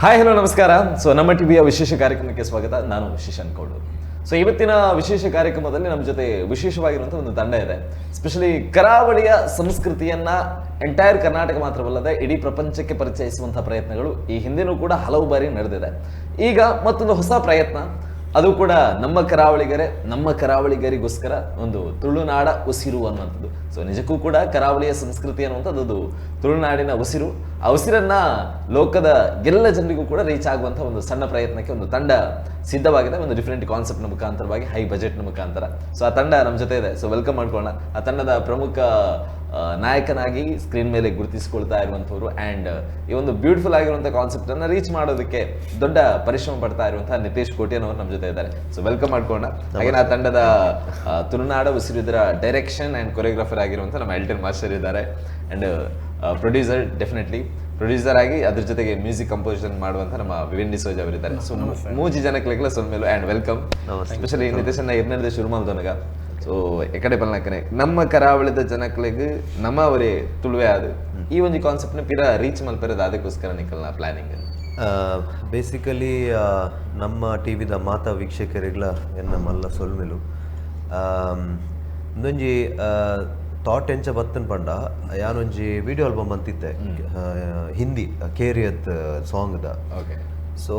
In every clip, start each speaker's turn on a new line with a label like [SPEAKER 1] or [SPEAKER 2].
[SPEAKER 1] Hi, hello, ನಮಸ್ಕಾರ. ಸೊ ನಮ್ಮ ಟಿವಿಯ ವಿಶೇಷ ಕಾರ್ಯಕ್ರಮಕ್ಕೆ ಸ್ವಾಗತ. ನಾನು ಶಿಶನ್ ಕೌಡೂರ್. ಸೊ ಇವತ್ತಿನ ವಿಶೇಷ ಕಾರ್ಯಕ್ರಮದಲ್ಲಿ ನಮ್ಮ ಜೊತೆ ವಿಶೇಷವಾಗಿರುವಂಥ ಒಂದು ತಂಡ ಇದೆ. ಸ್ಪೆಷಲಿ ಕರಾವಳಿಯ ಸಂಸ್ಕೃತಿಯನ್ನ ಎಂಟೈರ್ ಕರ್ನಾಟಕ ಮಾತ್ರವಲ್ಲದೆ ಇಡೀ ಪ್ರಪಂಚಕ್ಕೆ ಪರಿಚಯಿಸುವಂತಹ ಪ್ರಯತ್ನಗಳು ಈ ಹಿಂದೆನೂ ಕೂಡ ಹಲವು ಬಾರಿ ನಡೆದಿದೆ. ಈಗ ಮತ್ತೊಂದು ಹೊಸ ಪ್ರಯತ್ನ, ಅದು ಕೂಡ ನಮ್ಮ ಕರಾವಳಿಗರೇ ನಮ್ಮ ಕರಾವಳಿಗರಿಗೋಸ್ಕರ ಒಂದು ತುಳುನಾಡ ಉಸಿರು ಅನ್ನುವಂಥದ್ದು. ಸೊ ನಿಜಕ್ಕೂ ಕೂಡ ಕರಾವಳಿಯ ಸಂಸ್ಕೃತಿ ಅನ್ನುವಂಥದ್ದು ಅದು ತುಳುನಾಡಿನ ಉಸಿರು. ಆ ಉಸಿರನ್ನ ಲೋಕದ ಎಲ್ಲ ಜನರಿಗೂ ಕೂಡ ರೀಚ್ ಆಗುವಂಥ ಒಂದು ಸಣ್ಣ ಪ್ರಯತ್ನಕ್ಕೆ ಒಂದು ತಂಡ ಸಿದ್ಧವಾಗಿದೆ, ಒಂದು ಡಿಫ್ರೆಂಟ್ ಕಾನ್ಸೆಪ್ಟ್ನ ಮುಖಾಂತರವಾಗಿ, ಹೈ ಬಜೆಟ್ನ ಮುಖಾಂತರ. ಸೊ ಆ ತಂಡ ನಮ್ಮ ಜೊತೆ ಇದೆ. ಸೊ welcome ಮಾಡ್ಕೊಳ್ಳೋಣ. ಆ ತಂಡದ ಪ್ರಮುಖ ನಾಯಕನಾಗಿ ಸ್ಕ್ರೀನ್ ಮೇಲೆ ಗುರುತಿಸಿಕೊಳ್ತಾ ಇರುವಂಥವ್ರು ಆ್ಯಂಡ್ ಈ ಒಂದು ಬ್ಯೂಟಿಫುಲ್ ಆಗಿರುವಂಥ ಕಾನ್ಸೆಪ್ಟ್ ಅನ್ನ ರೀಚ್ ಮಾಡೋದಕ್ಕೆ ದೊಡ್ಡ ಪರಿಶ್ರಮ ಪಡ್ತಾ ಇರುವಂತಹ ನಿತೇಶ್ ಕೋಟ್ಯಾನ್ ಅವರು ನಮ್ಮ ಜೊತೆ ಇದ್ದಾರೆ. ಸೊ welcome ಮಾಡ್ಕೊಳ್ಳೋಣ. ಹಾಗೆ ಆ ತಂಡದ ತುಳುನಾಡ ಉಸಿರಿದರ ಡೈರೆಕ್ಷನ್ ಆ್ಯಂಡ್ ಕೊರಿಯೋಗ್ರಾಫರ್ ಆಗಿರುವಂಥ ನಮ್ಮ ಎಲ್ಟನ್ ಮಾಸ್ಟರ್ ಇದ್ದಾರೆ. ಆ್ಯಂಡ್ ಪ್ರೊಡ್ಯೂಸರ್, ಡೆಫಿನೆಟ್ಲಿ ಪ್ರೊಡ್ಯೂಸರ್ ಆಗಿ ಅದ್ರ ಜೊತೆಗೆ ಮ್ಯೂಸಿಕ್ ಕಂಪೋಸಿಷನ್ ಮಾಡುವಂತ ನಮ್ಮ ವಿವಿನ್ ಡಿಸೋಜ್ ಅವರಿದ್ದಾರೆ. ಸೊ ಮೂಜಿ ಜನಕ್ಲೆಗ್ಲ ಸೊಲ್ಮೆಲು ಆ್ಯಂಡ್ welcome. Specially Nitesh ಅನ್ನ ಇರ್ನದ ಶುರು ಮಲ್ದೊನಗ, ಸೊ ಎಕಡೆ ಪಲ್ನಕನೆ ನಮ್ಮ ಕರಾವಳಿದ ಜನಕ್ಲೆಗ್ ನಮ್ಮ ಅವರೇ ತುಳುವೆ ಅದು ಈ ಒಂಜಿ ಕಾನ್ಸೆಪ್ಟ್ ನ ಪಿರ ರೀಚ್ ಮಲ್ಪೆರದ ಅದಕ್ಕೋಸ್ಕರ ನಿಕಲ್ನ ಪ್ಲಾನಿಂಗ್?
[SPEAKER 2] ಬೇಸಿಕಲಿ ನಮ್ಮ ಟಿವಿದ ಮಾತಾ ವೀಕ್ಷಕರಿಗ್ಲ ಎನ್ನ ಮಲ್ಲ ಸೊಲ್ಮೆಲು. ಒಂದೊಂಜಿ ಥಾಟ್ ಎಂಚ ಬತ್ತನ್ ಪಂಡ, ಯಾನೊಂಜಿ ವಿಡಿಯೋ ಆಲ್ಬಮ್ ಅಂತಿತ್ತೆ ಹಿಂದಿ ಕೇರಿಯತ್ ಸಾಂಗ್ದ. ಸೊ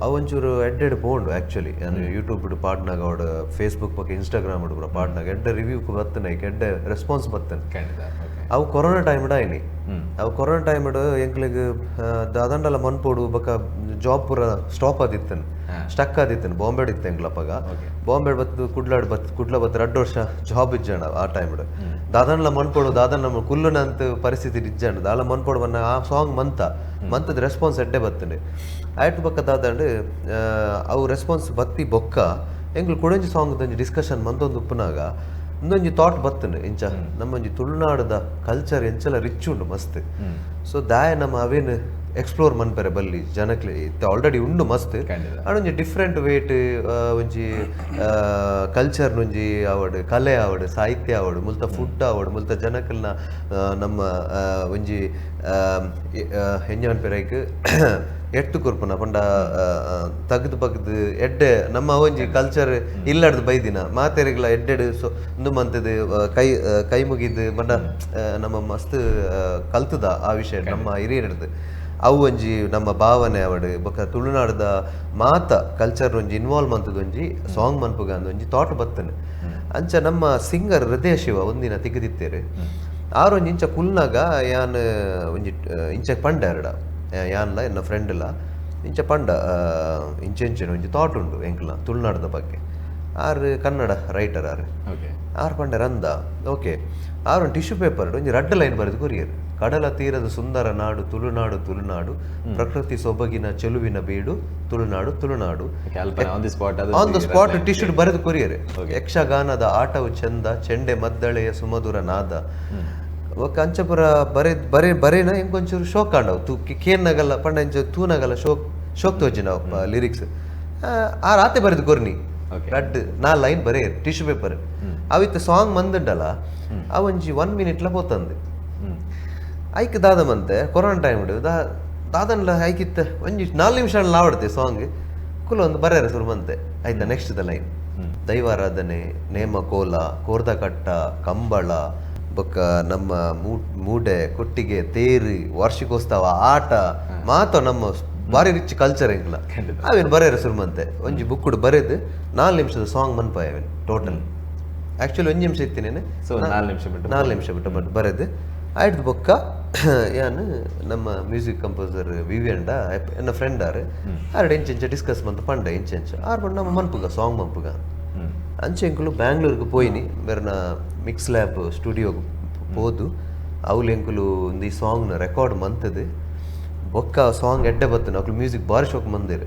[SPEAKER 2] ಅವಂಚೂರು ಎಡ್ಡೆಡ್ ಪೋಂಡು. ಆ್ಯಕ್ಚುಲಿ ಯಾನ್ ಯೂಟ್ಯೂಬ್ ಪಾಡ್ನಾಗ ಅವಡು, ಫೇಸ್ಬುಕ್ ಬೊಕ್ಕ ಇನ್ಸ್ಟಾಗ್ರಾಮ್ ಪೂರ ಪಾಡ್ನಾಗ ಎಡ್ಡೆ ರಿವ್ಯೂ ಬತ್ತನೆ, ಎಡ್ಡೆ ರೆಸ್ಪಾನ್ಸ್ ಬತ್ತನೆ.
[SPEAKER 1] ಖಂಡಿತ ಓಕೆ
[SPEAKER 2] ಅವು ಕೊರೋನಾ ಟೈಮ್ ಆಯ್ನಿ. ಅವು ಕೊರೋನಾ ಟೈಮ್ ಎಂಕ್ಲೆಗ್ ದಾದಂಡಲ ಮನ್ಪೋಡು ಬೊಕ್ಕ ಜಾಬ್ ಪೂರ ಸ್ಟಾಪ್ ಆದಿತ್ತನ್, ಸ್ಟಕ್ ಆದಿತ್ತನ್. ಬಾಂಬೆ ಇತ್ತು ಎಂಕ್ಲ ಅಪಗ. ಬಾಂಬೆ ಬತ್ತು ಕುಡ್ಲಾಡ್ ಬತ್, ಕುಡ್ಲ ಬತ್ತು 2 ವರ್ಷ ಜಾಬ್ ಇಜ್ಜಾಂಡ. ಆ ಟೈಮ್ ದಾದನ್ಲ ಮನ್ಪೋಡು, ದಾದನ್ ನಮ್ಮ ಕುಲ್ಲುನಂತ ಪರಿಸ್ಥಿತಿ ಇಜ್ಜಾಂಡ. ದಾಲ ಮನ್ಪೋಡು ಬನ್ನ ಆ ಸಾಂಗ್ ಮಂತ ಮಂತದ ರೆಸ್ಪಾನ್ಸ್ ಎಡ್ಡೆ ಬತ್ತಂಡೆ ಆಯ್ತು. ಬೊಕ್ಕ ದಾದಂಡ್ ಅವು ರೆಸ್ಪಾನ್ಸ್ ಬತ್ತಿ ಬೊಕ್ಕ ಎಂಕ್ಲು ಕುಡೊಂಜಿ ಸಾಂಗ್ ಒಂಜಿ ಡಿಸ್ಕಷನ್ ಮಂತೊಂದು ಉಪ್ಪುನಾಗ ಇಂದೊಂಜಿ ಥಾಟ್ ಬತ್ತನೆ, ಇಂಚ ನಮ್ಮೊಂಜಿ ತುಳುನಾಡದ ಕಲ್ಚರ್ ಎಂಚಲ ರಿಚ್ ಉಂಡು ಮಸ್ತ್. ಸೊ ದಾಯ ನಮ್ಮ ಅವೇನು ಎಕ್ಸ್ಪ್ಲೋರ್ ಮನ್ಪೆರೆ ಬಲ್ಲಿ ಜನಕ್ಲೆ, ಆಲ್ರೆಡಿ ಉಂಡು ಮಸ್ತ್. ಒಂಜಿ ಡಿಫ್ರೆಂಟ್ ವೇಟ್ ಒಂಜಿ ಕಲ್ಚರ್ ಒಂಜಿ ಆವಡ್, ಕಲೆ ಆವಡ್, ಸಾಹಿತ್ಯ ಆವಡ್, ಮುಲ್ತ ಫುಡ್ ಆವಡ್, ಮುಲ್ತ ಜನಕಲ್ನ ನಮ್ಮ ಒಂಜಿ ಎಂಜ ಪನ್ಪೆರ್ ಐಕ್ ಎಟ್ಟು ಕೊರ್ಪುನ ಪಂಡ ತಗ್ದು ಬಗ್ದು ಎಡ್ಡೆ ನಮ್ಮ ಒಂಜಿ ಕಲ್ಚರ್ ಇಲ್ಲಡ್ದು ಬೈದಿನ ಮಾತೆರಿಗ್ಲ ಎಡ್ಡೆಡ್. ಸೊ ಉಂದು ಮಂತದು ಕೈ ಕೈ ಮುಗಿದು ಪಂಡ ನಮ್ಮ ಮಸ್ತ್ ಕಲ್ತದ ಆ ವಿಷಯ ನಮ್ಮ ಹಿರಿಯರ್ದು. ಅವು ಒಂಜಿ ನಮ್ಮ ಭಾವನೆ ಅವಡು ಬೊಕ್ಕ ತುಳುನಾಡದ ಮಾತ ಕಲ್ಚರ್ ಒಂಜಿ ಇನ್ವಾಲ್ವ್ ಮಂತದ ಒಂಜಿ ಸಾಂಗ್ ಮನ್ಪುಗ ಅಂದ್ ಒಂಜಿ ಥಾಟ್ ಬತ್ತನೆ. ಅಂಚ ನಮ್ಮ ಸಿಂಗರ್ ಹೃದಯ ಶಿವ ಒಂದಿನ ತಿಗದಿತ್ತೇರು. ಆರು ಒಂಜಿ ಇಂಚ ಕುಲ್ನಾಗ ಯಾನ್ ಒಂಜಿ ಇಂಚ ಪಂಡ ಎರಡ ಯಾನ್ಲ ಎನ್ನ ಫ್ರೆಂಡ್ಲ ಇಂಚ ಪಂಡ, ಇಂಚೆಂಚಿನ ಒಂಜಿ ಥಾಟ್ ಉಂಡು ಎಂಕ್ಲ ತುಳುನಾಡದ ಬಗ್ಗೆ. ಆರ್ ಕನ್ನಡ ರೈಟರ್ ಆರ್. ಆರ್ ಪಂಡ ರಂದ ಓಕೆ. ಆರ್ ಒಂದು ಟಿಶ್ಯೂ ಪೇಪರ್ ಒಂಜಿ ರಡ್ಡ್ ಲೈನ್ ಬರೆದು ಕೊರಿಯರ್: "ಕಡಲ ತೀರದ ಸುಂದರ ನಾಡು ತುಳುನಾಡು, ತುಳುನಾಡು, ಪ್ರಕೃತಿ ಸೊಬಗಿನ ಚೆಲುವಿನ ಬೀಡು Tulunadu, Tulunadu."
[SPEAKER 1] On the spot?
[SPEAKER 2] On the spot tissue ಬರೆದು ಕೊರಿಯರ್. "ಯಕ್ಷಗಾನದ ಆಟವು ಚಂದ, ಚೆಂಡೆ ಮದ್ದಳೆಯ ಸುಮಧುರ ನಾದ" ಒಕ್ಕ ಅಂಚಪುರ ಬರೆ ಬರೆ ಬರೇನ ಎಂಕೊಂಚೂರು ಶೋಕ್ ಆಂಡವು ತೂ ಕೇನ್ನಗಲ್ಲ ಪಂಡ ಇಂಚ ತೂನಗಲ್ಲ ಶೋಕ್ ಶೋಕ್ ತೋಜಿನ ಲಿರಿಕ್ಸ್. ಆ ರಾತೆ ಬರೆದು ಕೊರ್ನಿ. ರಡ್ಡ್ ನಾ ಲೈನ್ ಬರೇ ಟಿಶ್ಯೂ ಪೇಪರ್. ಅವಿತ್ತ ಸಾಂಗ್ ಮಂದುಂಡಲ್ಲ, ಆ ಒಂಜಿ ಒನ್ ಮಿನಿಟ್ಲ ಪೋತಂದು. ಐಕ್ ದಾದ ಮಂತೆ, ಕೊರೋನಾ ಟೈಮ್ ದಾ ದಾದನ್ಲ ಐಕಿತ್ತ ಒಂಜಿ 4 ನಿಮಿಷ ಲಾವಡ್ತೆ ಸಾಂಗ್ ಕುಲ ಒಂದು ಬರೆಯರ ಶುರು ಮಂತೆ. ಆಯ್ತಾ, ನೆಕ್ಸ್ಟ್ the line ದೈವಾರಾಧನೆ, ನೇಮ ಕೋಲ, ಕೋರ್ದಕಟ್ಟ, ಕಂಬಳ, ಬೊಕ್ಕ ನಮ್ಮ ಮೂಡೆ ಕೊಟ್ಟಿಗೆ, ತೇರು, ವಾರ್ಷಿಕೋತ್ಸವ, ಆಟ ಮಾತ ನಮ್ಮ ಬಾರಿ ರಿಚ್ ಕಲ್ಚರ್ ಎಂಕ್ಲ. ಅವೇನು ಬರೆಯರ ಶುರು ಮಂತೆ. ಒಂಜಿ ಬುಕ್ಕುಡು ಬರೆದು 4 ನಿಮಿಷದ ಸಾಂಗ್ ಮನ್ಪಾಯ ಅವೇನು ಟೋಟಲ್. ಆಕ್ಚುಲಿ ಒಂಜಿ ನಿಮಿಷ ಇತ್ತಿನೇನೆ.
[SPEAKER 1] ಸೊ 4 ನಿಮಿಷ ಬಿಟ್ಟು.
[SPEAKER 2] 4 ನಿಮಿಷ ಬಿಟ್ಟು ಬಟ್ ಬರೆದು ಆಯ್ತು. ಬೊಕ್ಕ ಯಾನ್ ನಮ್ಮ ಮ್ಯೂಸಿಕ್ ಕಂಪೋಸರ್ ವಿ ವಿ ಅಂಡ, ಎನ್ನ ಫ್ರೆಂಡ್ ಆರ್, ಆರ್ ಇಂಚ ಇಂಚ ಡಿಸ್ಕಸ್ ಮಂತ ಪಂಡ ಇಂಚ ಇಂಚ. ಆರ್ ಪಂಡ ನಮ್ಮ ಮನ್ಪುಗ ಸಾಂಗ್ ಮನ್ಪುಗ. ಅಂಚೆ ಎಂಕುಲು ಬ್ಯಾಂಗ್ಳೂರ್ಗೆ ಪೋಯಿನಿ. ಬೇರ್ನ ಮಿಕ್ಸ್ ಲ್ಯಾಬ್ ಸ್ಟುಡಿಯೋಗೆ ಪೋದು ಅವ್ಲು ಎಂಕುಲು ಒಂದು ಈ ಸಾಂಗ್ನ ರೆಕಾರ್ಡ್ ಮಂತದು. ಬೊಕ್ಕ ಸಾಂಗ್ ಎಡ್ಡೆ ಬತ್ತನ. ಅಕ್ಲು ಮ್ಯೂಸಿಕ್ ಬಾರಿ ಶೋಕ್ ಮಂದಿರು.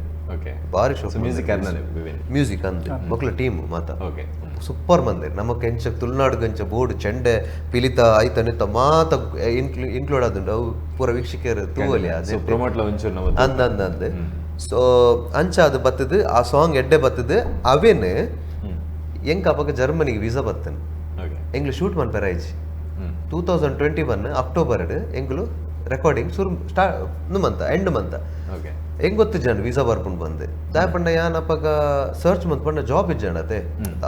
[SPEAKER 2] ಬಾರಿ ಶೋಕ್.
[SPEAKER 1] ಮ್ಯೂಸಿಕ್ ಅರ್ನನೆ ವಿವಿನ್?
[SPEAKER 2] ಮ್ಯೂಸಿಕ್ ಅಂದ್ ಬೊಕ್ಲ ಟೀಮ್ ಮಾತ. ಸೂಪರ್ ಮಂದಿರ್. ನಮಕ್ ಎಂಚ ತುಳುನಾಡು ಗಂಚ ಬೋರ್ಡ್ ಚೆಂಡೆ ಪಿಲಿತ ಆಯ್ತ ನಿತ್ತ ಮಾತ ಇನ್ಕ್ಲೂಡ್ ಆದುಂಡು. ಅವು ಪೂರ ವೀಕ್ಷಕರು ತೂವಲಿ.
[SPEAKER 1] ಸೊ ಪ್ರಮೋಟ್ಲ ಒಂಚೂರು ನಾವು
[SPEAKER 2] ಅಂದ ಅಂದ ಅಂದ. ಸೊ ಅಂಚ ಅದು ಬತ್ತದು, ಆ ಸಾಂಗ್ ಎಡ್ಡೆ ಬತ್ತದು. ಅವೇನು ಎಂಕ ಅಪಗ ಜರ್ಮನಿಗೆ ವೀಸಾ ಬತ್ತನು. ಎಂಗ್ಲು ಶೂಟ್ ಮನ್ಪೆರ ಆಯ್ಚಿ. 2021 ಅಕ್ಟೋಬರ್ ಎಂಕುಲು Recording ಸುರು ಸ್ಟಾ ಮಂತ ಎಂಡ್ ಮಂತ.
[SPEAKER 1] ಓಕೆ.
[SPEAKER 2] ಹೆಂಗ್ ಗೊತ್ತು ಜನ ವೀಸಾ ಬರ್ಕೊಂಡು ಬಂದೆ ದಾಯ ಪಂಡ ಯಾನ್ ಅಪ್ಪಗ ಸರ್ಚ್ ಮಂತ್ ಪಂಡ ಜಾಬ್ ಇಜ್ಜಾಣತೆ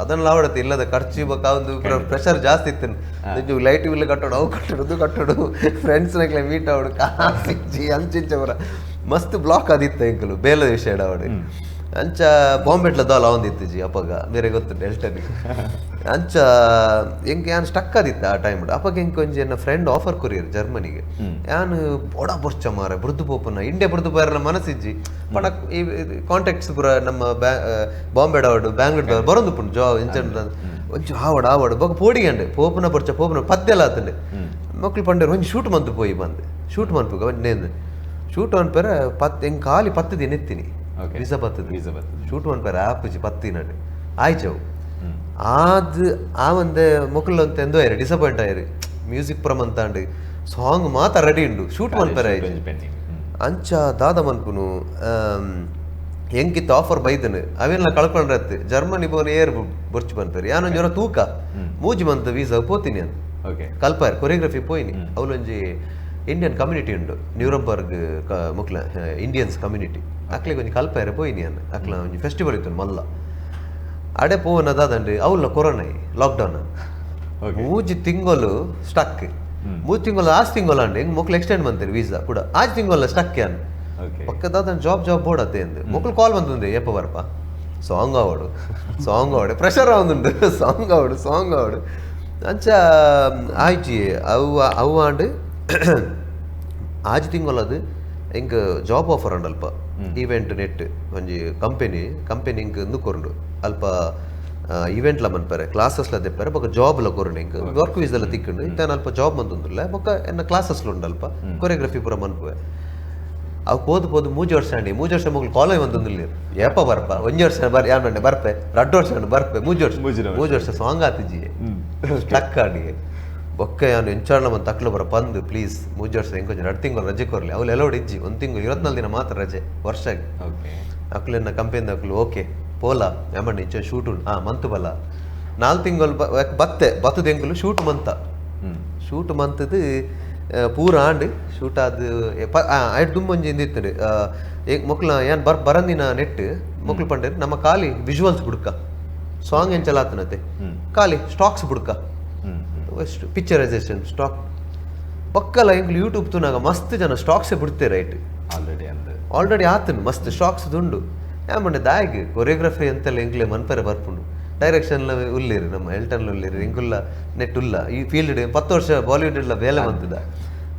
[SPEAKER 2] ಅದನ್ನ ಆವಡತ್ತೆ ಇಲ್ಲದ ಖರ್ಚು ಬೊಕ್ಕ ಒಂದು ಪ್ರೆಷರ್ ಜಾಸ್ತಿ ಇತ್ತು. ಲೈಟ್ ಬಿಲ್ ಕಟ್ಟೋಡು, ಅವು ಕಟ್ಟೋಡು, ಕಟ್ಟೋಡು, ಫ್ರೆಂಡ್ಸ್ ನಕ್ಲೆ ಮೀಟ್ ಆವಡು, ಕಾಸು ಇಜ್ಜಿ ಅಂಚಿಂಚ ಬರ ಮಸ್ತ್ ಬ್ಲಾಕ್ ಆದಿತ್ತು ಎಂಕಲು ಬೇಲೆ ವಿಷಯ ಆವಡು. ಅಂಚ ಬಾಂಬೆಟ್ಲ ದಾಲ ಅವಂದಿತ್ತು ಜಿ ಅಪ್ಪಗ ಬೇರೆ ಗೊತ್ತುಂಟು ಎಲ್ಟನಿ. ಅಂಚ ಎಂಕ್ ಯಾನ್ ಸ್ಟಕ್ ಆದಿತ್ತು ಆ ಟೈಮ್. ಅಪ್ಪಗ ಎಂಕ್ ಒಂಜಿ ಎನ್ನ ಫ್ರೆಂಡ್ ಆಫರ್ ಕೊರಿಯರ್ ಜರ್ಮನಿಗೆ. ಯಾನ್ ಬೊಡ ಬೊರ್ಚ ಮಾರ ಬುರ್ದು ಪೋಪುನ ಇಂಡಿಯಾ ಬುರ್ದು ಪೋಯರ್ಲ ಮನಸ್ಸಿಜ್ಜಿ ಪಂಡ ಈ ಕಾಂಟ್ಯಾಕ್ಟ್ಸ್ ಪೂರ ನಮ್ಮ ಬಾಂಬೆಡ್ ಆವಡು ಬ್ಯಾಂಗ್ಳೂರ್ ಬರೊಂದು ಪುಂಡು ಜಾ ಇಂಚ ಒಂಚು ಆವಡು ಆವಡು ಬೊಕ ಪೋಡಿಗಂಡೆ ಪೋಪುನ ಬೊರ್ಚ ಪೋಪುನ ಪದ್ದೆಲ ಆತಂಡೆ. ಮಕ್ಳು ಪಂಡೇರು ಒಂಜಿ ಶೂಟ್ ಮಂತು ಪೋಯಿ ಬಂದೆ ಶೂಟ್ ಮನ್ಪುಗ ನೇಂದು ಶೂಟ್ ಅನ್ಪೆರ ಪತ್ ಎಂಕ್ ಖಾಲಿ 10 ದಿನ ಎತ್ತೀನಿ ವೀಸಾ ಬರ್ತದೆ
[SPEAKER 1] ವೀಸಾ ಬರ್ತದೆ
[SPEAKER 2] ಶೂಟ್ ಮನ್ಪೆರ ಆಪುಜಿ 10 ದಿನ ಆಯ್ಚವು ಆದ್ ಆ ಒಂದೆ ಮೊಕುಲ್ ಅಂತ ಎಂದೋ ಆಯ್ರಿ ಡಿಸಪಾಯಿಂಟ್ ಆಯ್ರಿ ಮ್ಯೂಸಿಕ್ ಪುರ ಮಂತಾಂಡ್ ಸಾಂಗ್ ಮಾತ್ರ ರೆಡಿ ಉಂಡು ಶೂಟ್ ಮನ್ಪೆರ ಆಯ್ತು. ಅಂಚ ದಾದ ಮನ್ಪುನು ಎಂಕಿತ್ತು ಆಫರ್ ಬೈದನು ಅವೆಲ್ಲ ಕಳ್ಕೊಂಡ್ರತ್ತೆ ಜರ್ಮನಿ ಬೋನ್ ಏರ್ ಬೊರ್ಚು ಮನ್ಪೆರ್ ಯಾನೊಂಜಿ ಜೊರ ತೂಕ ಮೂಜಿ ಮಂತ್ ವೀಸಾ ಪೋತೀನಿ ಅಂತ ಕಲ್ಪಾರ್ ಕೊರಿಯೋಗ್ರಫಿ ಪೋಯಿನಿ. ಅವಲೊಂಜಿ ಇಂಡಿಯನ್ ಕಮ್ಯುನಿಟಿ ಉಂಡು ನ್ಯೂರಂಬರ್ಗ್ ಮುಕ್ಲ ಇಂಡಿಯನ್ಸ್ ಕಮ್ಯುನಿಟಿ ಅಕ್ಲಿಗೆ ಒಂಜಿ ಕಲ್ಪಾರೆ ಪೋಯಿನಿ ಅನ್ನ ಅಕ್ಲ ಒಂಜಿ ಫೆಸ್ಟಿವಲ್ ಇತ್ತು ಮಲ್ಲ ಅಡೆ ಪೋವನ ದಾದಂಡ್ರಿ ಅವಲ್ಲ ಕೊರೋನಾ ಲಾಕ್ಡೌನ್ ಮೂಜಿ ತಿಂಗಳು ಸ್ಟಕ್ 3 ತಿಂಗಳು ಆರು ತಿಂಗಳು ಅಂడి ಹೆಂಗ್ ಮಕ್ಳು ಎಕ್ಸ್ಟೆಂಡ್ ಬಂತೀರಿ ವೀಸಾ ಕೂಡ ಆರು ತಿಂಗಳ ಸ್ಟಕ್ ಅನ್ ಪಕ್ಕದ job job board ಅತ್ತೆ ಅಂದು ಮಕ್ಳು ಕಾಲ್ ಬಂತಂದೆ ಏಪ ಬರ್ಪ ಸಾಂಗ್ ಆವಡು ಸಾಂಗ್ ಆವಡು ಪ್ರೆಷರ್ ಆವಂದುಂಡು ಸಾಂಗ್ ಆವಡು ಸಾಂಗ್ ಆವಡು ಅಂಚ ಆಯ್ಚಿ ಅವು ಅವು ಆಂಡ್ ಆಜಿ ತಿಂಗಳು ಅದು ಎಂಕ್ ಜಾಬ್ ಆಫರ್ ಉಂಡು ಅಲ್ಪ ಈವೆಂಟ್ ನೆಟ್ ಒಂಜಿ ಕಂಪೆನಿ ಕಂಪೆನಿ ಇಂಕ್ ಇಂದು ಕೊರುಂಡು ಅಲ್ಪ ಈವೆಂಟ್ಲ ಮನ್ಪರೆ ಕ್ಲಾಸಸ್ಲ ದೆಪ್ಪರೆ ಬೊಕ ಜಾಬ್ಲ ಕೊರುಂಡು ಇಂಕ್ ವರ್ಕ್ ವೀಸೆಲ್ಲ ತಿಕ್ಕುಂಡು ಇಂತ ಅಲ್ಪ ಜಾಬ್ ಮಂತುಂದುಲ್ಲ ಬೊಕ ಎನ್ನ ಕ್ಲಾಸಸ್ಲ ಉಂಡು ಅಲ್ಪ ಕೊರಿಯೋಗ್ರಫಿ ಪೂರ ಮನ್ಪುವೆ. ಅವು ಪೋದು ಪೋದು 3 ವರ್ಷ ಅಂಡಿ 3 ವರ್ಷ ಮಗಳು ಕಾಲೇಜ್ ಬಂತಂದಿಲ್ಲ ಏಪ ಬರ್ಪ 1 ವರ್ಷ ಬರ್ ಯಾನ್ ಬರ್ಪೆ 2 ವರ್ಷ ಬರ್ಪೆ 3 ವರ್ಷ 3 ವರ್ಷ ಸಾಂಗ್ ಆತಿಜಿ ಸ್ಟಕ್ ಆಡಿ ಬೊಕ್ಕ ಯಾನು ಎಂಚಾಣ ಮಂತ್ ತಕ್ಲು ಬರ ಪಂದು ಪ್ಲೀಸ್ 3 ವರ್ಷ ಎಂಕೊಂಚ 2 ತಿಂಗಳು ರಜೆ ಕೊರ್ಲಿ ಅವ್ಲು ಎಲ್ಲೋಡು ಇಜ್ಜಿ 1 ತಿಂಗಳು 24 ದಿನ ಮಾತ್ರ ರಜೆ ವರ್ಷಕ್ಕೆ. ಅಕ್ಲೆನ್ನ ಕಂಪೆನಿ ಅಕ್ಲು ಓಕೆ ಪೋಲಾ ಯಮಣ್ಣ ಇಂಚ ಶೂಟ್ ಉಂಡು ಹಾಂ ಮಂತು ಬಲ್ಲ 4 ತಿಂಗಳು ಬತ್ತೆ ಬತ್ತದ ಎಂಕುಲು ಶೂಟ್ ಮಂತ ಶೂಟ್ ಮಂತದ್ದು ಪೂರ ಆಂಡ್ ಶೂಟ್ ಆದ್ ಐಟ್ ದುಂಬೊಂಜಿ ಇಂದಿತ್ತಂಡು ಮೊಕ್ಲ ಏನ್ ಬರಂದಿನ ನೆಟ್ ಮೊಕ್ಲು ಪಂಡೇರು ನಮ್ಮ ಖಾಲಿ ವಿಜುವಲ್ಸ್ ಬುಡ್ಕ ಸಾಂಗ್ ಎಂಚಲ ಆತನತೆ ಖಾಲಿ ಸ್ಟಾಕ್ಸ್ ಬುಡ್ಕ ಪಿಕ್ಚರೈಸೇಷನ್ ಸ್ಟಾಕ್ ಪಕ್ಕಲ ಎಂಕ್ಲು ಯೂಟ್ಯೂಬ್ ತೂನಾಗ ಮಸ್ತ್ ಜನ ಸ್ಟಾಕ್ಸೇ ಬಿಡ್ತೇವೆ ರೈಟ್
[SPEAKER 1] ಆಲ್ರೆಡಿ
[SPEAKER 2] ಆಲ್ರೆಡಿ ಆತನು ಮಸ್ತ್ ಸ್ಟಾಕ್ಸ್ ದುಂಡು ಯಾಮಂಡೆ ದಾಯಗ್ ಕೊರಿಯೋಗ್ರಫಿ ಅಂತೆಲ್ಲ ಎಂಕ್ಲೆ ಮನ್ಪರೆ ಬರ್ಪುಂಡು ಡೈರೆಕ್ಷನ್ಲ ಉಲ್ಲಿರಿ ನಮ್ಮ ಎಲ್ಟನ್ಲ ಉಲ್ಲಿರಿ ಎಂಕುಲ್ಲ ನೆಟ್ ಉಲ್ಲ ಈ ಫೀಲ್ಡ್ 10 ವರ್ಷ ಬಾಲಿವುಡ್ ಇಲ್ಲ ಬೇಲೆ ಬಂತದ